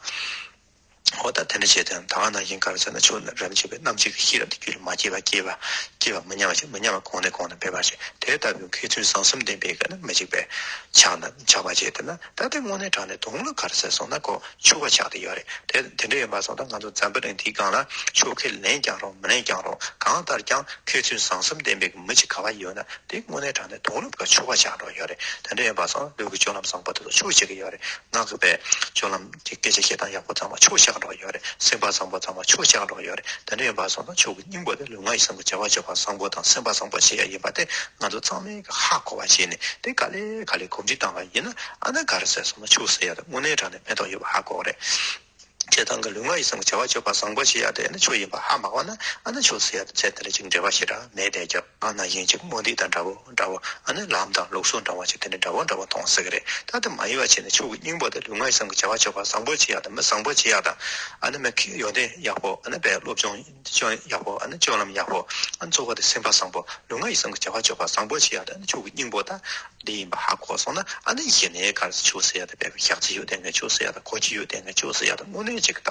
འོ་ད་དེ་འདྲ་བྱས་ཙང་ད་ག་ནང་བཞིན་ག་རེ་ཟེར་ན་ཆོས་རབ་བྱེད་པའི་རྣམ་འབྱེད་ཀྱི་ཤེས་རབ་དེ་རྒྱུད་ལ་མ་སྐྱེས་པ་སྐྱེས་པ་སྐྱེས་པ་མི་ཉམས་པ་ཞིག་མི་ཉམས་པ་གོང་ནས་གོང་དུ་འཕེལ་བ་ཞིག་དེ་ལྟ་བུའི་མཁས་བཙུན་བཟང་གསུམ་ལྡན་པའི་ག་ནི་མི་འཇིགས་པའི་ཕྱག་ན་ཕྱག་པ་བྱས་ཏེ་ན་ད་དེ་དངོས་གནས་དྲང་གནས་དོན་ལ་ག་རེ་ཟེར་སོང་ན་ཁོ་ཕྱུག་པ་ཆགས་ཏེ་ཡོད་རེད། དེ་དེ་འདྲ་ཡིན་པ་སོང་ད་ང་ཚོ་འཛམ་བུ་གླིང་འདིའི་སྒང་ལ་ཆོས་ཁས་ལེན་ཀྱང་རུང་མི་ལེན་ཀྱང་རུང་གང་ལྟར་ཀྱང་མཁས་བཙུན་བཟང་གསུམ་ལྡན་པའི་མི་གཅིག་ག་པར་ཡོད་ན་དེ་དངོས་གནས་དྲང་གནས་དོན་ལ་ཕྱུག་པ་ཆགས་འགྲོ་ཡོད་རེད། དེ་འདྲ་ཡིན་པ་སོང་ལུས་ཀྱི་སྤྱོད་ལམ་བཟང་པོ་དེ་ཚོ་ཕྱུག་བྱེད་ཀྱི་ཡོད་རེད། ངག་གི་དཔེ་སྤྱོད་ལམ་གྱི་སྐད་ཆ་བཤད་སྟངས་ཡག་པོ་ཚང་མ་ཕྱུག་ཆགས་འགྲོ་ཡོད་རེད། སེམས་པ་བཟང་པོ་ཚང་མ་ཕྱུག་ཆགས་འགྲོ་ཡོད་རེད། དེ་འདྲ་ཡིན་པ་སོང་ཙང་ཕྱུག་གི་སྙིང་པོ་དེ་ལུས་ངག་ཡིད་གསུམ་གྱི་བྱ་བ་སྤྱོད་པ་བཟང་པོ་དང་སེམས་པ་བཟང་པོ་བྱེད་ཡ་ཡིན་པ་དེ་ང་ཚོ་ཚང་མས་ཧ་གོ་བ་བྱས་ནས་དེ་ག་ལེ་ག་ལེ་གོམས་འདྲིས་བཏང་བ་ཡིན་ན་ཨ་ན་ག་རེ་ཟེར་སོང་ན་ཕྱུག་ཟེར་ཡ་དེ་དངོས་གནས་དྲང་གནས་ཕན་ཐོགས་ཡོད་པ་ཧ་གོ་གི་རེད། བྱེད་སྟངས་ཀྱི་ལུས་ངག་ཡིད་གསུམ་གྱི་བྱ་བ་སྤྱོད་པ་བཟང་པོ་བྱེད་ཡག་དེ་ནི་ཆོས་ཡིན་པ་ཧ་མ་གོ་ན། ཨ་ནི་ཆོས་ཟེར་ཡག་དེ་ཚེ་འདི་ལ་ཅིག་འབྲེལ་བ་ཞེ་དྲག་མེད་དེ་ཀྱང་། ཨ་ནི་ཡིན་ཅིག་སྨོན་འདུན་དང་འདྲ་བོ་འདྲ་བོ། ཨ་ནི་ལམ་དང་ལུགས་སྲོལ་འདྲ་བ་ཅིག་དེ་འདྲ་འདྲ་བོ་འདྲ་བོ་མཐོང་སྲིད་ཀྱི་རེད། ད་དེ་མ་ཡིན་པ་བྱས་ནས་ཆོས་ཀྱི་སྙིང་པོ་དེ་ལུས་ངག་ཡིད་གསུམ་གྱི་བྱ་བ་སྤྱོད་པ་བཟང་པོ་བྱེད་ཡག་དང་། མི་བཟང་པོ་བྱེད་ཡག་དང་། ཨ་ནི་མི་ཁེ་ཡོན་ཏན་ཡག་པོ། ཨ་ནི་བས་སློབ་སྦྱོང་སྦྱོང་ཡག་པོ། ཨ་ནི་སྤྱོད་ལམ་ཡག་པོ། ཨ་ནི་གཙོ་བོ་དེ་སེམས་པ་བཟང་པོ། ལུས་ངག་ཡིད་གསུམ་གྱི་བྱ་བ་སྤྱོད་པ་བཟང་པོ་བྱེད་ཡག་དང་། ཨ་ནི་ཆོས་ཀྱི་སྙིང་པོ་ད་འདི་ཡིན་པ་ཧ་གོ་སོང་ན། ཨ་ནི་གཞི་ནས་ག་རེ་ཆོས་ཟེར་ཡག་དེ་དཔེ་ཁོ་ཤག་ཚི་ཡོད་དེ་ངས་ཆོས་ཟེར་ཡག་དང་། གོ་རྒྱུ་ཡོད་དེ་ངས་ཆོས་ཟེར་ཡག་དང་། དངོས་གནས་ཅིག་ད་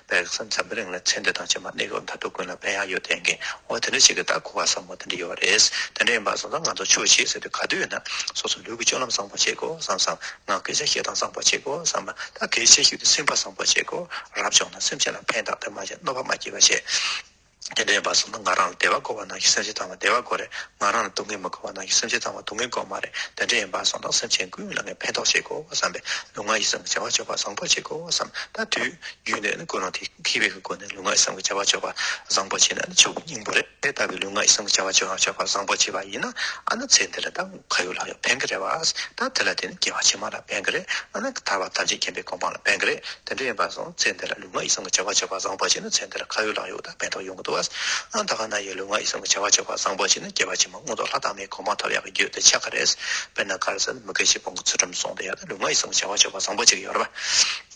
དཔེ་སེམས་ཙམ་པའི་རིང་ལ་ཚེ་འདི་དང་ཕྱི་མ་གནས་སྐབས་མཐར་ཐུག་ཀུན་ལ་ཕན་ཡག་ཡོད་དེ་ངས། འོ་དེ་འདྲ་ཞིག་གི་ད་གོ་བ་བཟང་པོ་དེ་འདྲ་ཡོད་རེད། དེ་འདྲ་ཡིན་པ་སོང་ཙང་ང་ཚོ་ཆོས་བྱེད་ཟེར་དུས་ག་དུས་ཡིན་ན་སོ་སོ་ལུས་ཀྱི་སྤྱོད་ལམ་བཟང་པོ་བྱེད་དགོས་བསམ་བསམ། ངག་གི་སྐད་ཆ་བཤད་སྟངས་བཟང་པོ་བྱེད་དགོས་བསམ་པ། ད་གལ་ཆེ་ཤོས་དེ་སེམས་པ་བཟང་པོ་བྱེད་དགོས། རབ་བྱུང་ན་སེམས་ཅན་ལ་ཕན་བཏགས། དེ་མ་བྱས་གནོད་པ་མ་སྐྱེལ་བ་བྱེད། དེ་འདྲ་ཡིན་པ་སོང་ན་ང་རང་ལ་བདེ་བ་དགོས་པ་ནང་བཞིན་སེམས་ཅན་ཚང་མ་བདེ་བ་དགོས་རེད། ང་རང་ལ་སྡུག་བསྔལ་མི་དགོས་པ་ནང་བཞིན་སེམས་ཅན་ཚང་མ་སྡུག་བསྔལ་དགོས་མ་རེད། དེ་འདྲ་ཡིན་པ་སོང་ཙང་སེམས་ཅན་ཀུན་ལ་ངས་ཕན་ཐོགས་བྱེད་དགོས་བསམ་པའི་ལུས་ངག་ཡིད་གསུམ་གྱི་བྱ་བ་སྤྱོད་པ་བཟང་པོ་བྱེད་དགོས་བསམ། ད་དུས་རྒྱུན་དུ་ནི་ཀུན་སློང་དེ་འཁྱེར་བའི་སྒོ་ནས་ལུས་ངག་ཡིད་གསུམ་གྱི་བྱ་བ་སྤྱོད་པ་བཟང་པོ་བྱས་ན་ནི་ཆོས་ཀྱི་སྙིང་པོ་རེད། དེ་ལྟ་བུའི་ལུས་ངག་ཡིད་གསུམ་གྱི་བྱ་བ་སྤྱོད་པ་བཟང་པོ་བྱས་པ་ཡིན་ན། ཨ་ནི་ཚེ་འདི་ལ་ད་ཁ་ཡོད་ལག་ཡོད་ཕན་གྱི་རེད་བ། ད་དེ་ལ་བརྟེན་ནས་སྐྱེ་བ་ཕྱི་མ་ལ་ཕན་གྱི་རེད། ཨ་ནི་ཐར་པ་ཐམས་ཅད་མཁྱེན་པའི་གོ་འཕང་ལ་ཕན་གྱི་རེད། དེ་འདྲ་ཡིན་པ་སོང་ཚེ་འདི་ལ་ལུས་ངག་ཡིད་གསུམ་གྱི་བྱ་བ་སྤྱོད་པ་བཟང་པོ་བྱས་ན་ཚེ་འདི་ལ་ཁ་ཡོད་ལག་ཡོད་ད་ཕན་ཐོགས་ཡོང་གི་འདུག་བ། ཨ་ད་ག་ན་ཡོད་ལུས་ངག་ཡིད་གསུམ་གྱི་བྱ་བ་སྤྱོད་པ་བཟང་པོ་བྱས་ན་སྐྱེ་བ་ཕྱི་མ་མངོན་མཐོ་ལྷ་དང་མིའི་གོ་འཕང་ཐོབ་ཡག་གི་རྒྱུ་དེ་ཆགས་ཀྱི་རེད། དཔེར་ན་ག་རེ་ཟེར་ན་མི་སྐྱེ་ཤི་ཕུང་པོའི་ཚུལ་ཁྲིམས་སྲུང་བསྡད་ཡག་ད་ལུས་ངག་ཡིད་གསུམ་གྱི་བྱ་བ་སྤྱོད་པ་བཟང་པོ་བྱེད་ཀྱི་ཡོད་རེད་བ།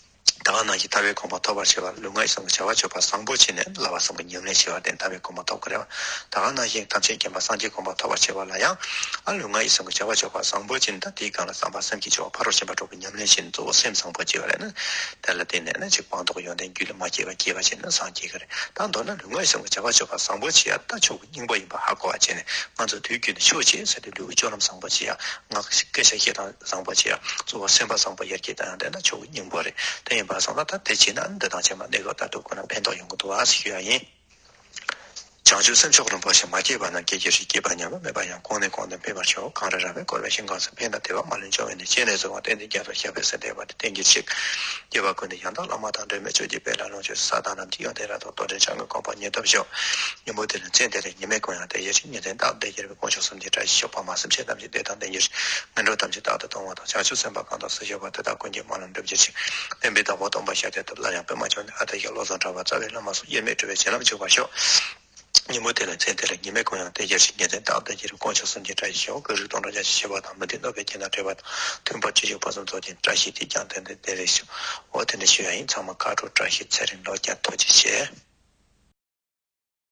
ད་ག་ནང་བཞིན་ཐར་པའི་གོ་འཕང་ཐོབ་པར་བྱེད་པ་ལ་ལུས་ངག་ཡིད་གསུམ་གྱི་བྱ་བ་སྤྱོད་པ་བཟང་པོ་བྱས་ནས་བསླབ་པ་གསུམ་གྱི་ཉམས་ལེན་བྱས་པ་དེ་ཐར་པའི་གོ་འཕང་ཐོབ་ཀྱི་རེད་བ། ད་ག་ནང་བཞིན་ཐམས་ཅད་མཁྱེན་པ་སངས་རྒྱས་གོ་འཕང་ཐོབ་པར་བྱེད་པ་ལ་ཡང་། ཨ་ལུས་ངག་ཡིད་གསུམ་གྱི་བྱ་བ་སྤྱོད་པ་བཟང་པོ་བྱས་ནས། ད་དེའི་སྒང་ལ་བསམ་པ་སེམས་བསྐྱེད་བྱ་བ་ཕ་རོལ་ཕྱིན་པ་དྲུག་གི་ཉམས་ལེན་བྱས་ནས་གཙོ་བོ་སེམས་བཟང་པོ་བྱེད་པ་རེད་ན། དེ་ལ་བརྟེན་ནས་ནི་ཅིག་སྤངས་རྟོགས་ཡོན་ཏན་རྒྱུད་ལ་མ་སྐྱེས་པ་སྐྱེས་པ་བྱས་ན་སངས་རྒྱས་ཀྱི་རེད། ད་མདོར་ན་ལུས་ངག་ཡིད་གསུམ་གྱི་བྱ་བ་སྤྱོད་པ་བཟང་པོ་བྱེད་ཡ་ད་ཆོས་ཀྱི་སྙིང་པོ་ཡིན་པ་ཧ་གོ་བ་བྱས་ནས། ང་ཚོ་དུས་རྒྱུན་དུ་ཆོས་བྱེད་ཟེར་དུས་ལུས་ཀྱི་སྤྱོད་ལམ་བཟང་པོ་བྱེད་ཡ། ངག་གི་སྐད་ཆ་བཤད་སྟངས་བཟང་པོ་བྱེད་ཡ། གཙོ་བོ་སེམས་པ་བཟང་པོ་ཡར་རྒྱས་གཏང་ཡ་དེ་ད་ཆོས་ཀྱི་སྙིང་པོ་རེད། དེ་ཡིན་པ་སོང་ཙང་ད་དེ་བྱས་ན་འདི་དང་ཕྱི་མ་གནས་སྐབས་མཐར་ཐུག་ཀུན་ལ་ཕན་ཐོགས་ཡོང་གི་འདུག་ཨ་ཟེར་ཞུ་ཡ་ཡིན། བྱང་ཆུབ་སེམས་མཆོག་རིན་པོ་ཆེ། མ་སྐྱེས་པ་རྣམས་སྐྱེ་གྱུར་ཅིག་སྐྱེས་པ་ཉམས་པ་མེད་པ་ཡང་། གོང་ནས་གོང་དུ་འཕེལ་བར་ཤོག་གངས་རི་ར་བས་བསྐོར་བའི་ཞིང་ཁམས་སུ། ཕན་དང་བདེ་བ་མ་ལུས་འབྱུང་བའི་གནས། སྤྱན་རས་གཟིགས་དབང་བསྟན་འཛིན་རྒྱ་མཚོ། ཞབས་པད་སྲིད་མཐའི་བར་དུ་བརྟན་གྱུར་ཅིག་སྐྱེ་བ་ཀུན་ཏུ་ཡང་དག་བླ་མ་དང་། འབྲལ་མེད་ཆོས་ཀྱི་དཔལ་ལ་ལོངས་སྤྱོད་ཅིང་། ས་དང་ལམ་གྱི་ཡོན་ཏན་རབ་ཏུ་རྟོགས། དྲིན་ཅན་གྱི་གོ་འཕང་ཉིད་ཐོབ་ཤོག་ཉིན་མོ་དེ་ནས་ཚེ་འདི་ལ་ཉི་མའི་གུང་ཡང་བདེ་གྱུར་ཅིག་ཉིན་མཚན་རྟག་ཏུ་བདེ་གྱུར་པའི་དཀོན་མཆོག་གསུམ་གྱི་བཀྲ་ཤིས་ཤོག་ཕ་མ་སེམས་ཅན་ཐམས་ཅད་བདེ་དང་ལྡན་གྱུར་ཅིག་ངན་འགྲོ་ཐམས་ཅད་རྟག་ཏུ་སྟོང་བ་དང་། བྱང་ཆུབ་སེམས་དཔའ་གང་དག་སུ་བཞུགས་པ། དེ་དག་ཀུན་གྱི་དམངས་ལ་འགྲུབ་གྱུར་ཅིག་བསྟན་པའི་བདག་པོ་སྟོན་པ་ཤཱཀྱ་ཐུབ་པ་སླར་ཡང་པདྨ་འབྱུང་གནས། ཨ་ཏི་ཤ་བློ་བཟང་གྲགས་པ། རྩ་བའི་བླ་མ་སོགས་དབྱེར་མེད་གྲུབ་པའི་བྱིན་རླབས་འཇུག་པར་ཤོག་ཉིན་མོ་དེ་ལ་མཚན་དེ་ལ་ཉི་མའི་གུང་ཡང་བདེ་གྱུར་ཅིག་ཉིན་མཚན་རྟག་ཏུ་བདེ་གྱུར་པའི་དཀོན་མཆོག་གསུམ་གྱི་བཀྲ་ཤིས་ཤོག་གུ་རུས་གདུང་དྲུག་འཇམ་ཞིང་ཞི་བ་དང་། མི་མཐུན་གནོད་པའི་རྐྱེན་རྣམས་བྲལ་བ་དང་། མཐུན་པར་བྱེད་ཕྱིར་དཔག་བསམ་རྫོགས་ཆེན་བཀྲ་ཤིས་ཏེ། ཀྱང་དེ་འདིར་བདེ་ལེགས་ཤོག་འོ་དེ་འདྲ་ཞུ་ཡ་ཡིན། ཚང་མ་ཁ་དྲོ་བཀྲ་ཤིས་ཚེ་རིང་ལོ་བརྒྱ་ཐུགས་རྗེ་ཆེ།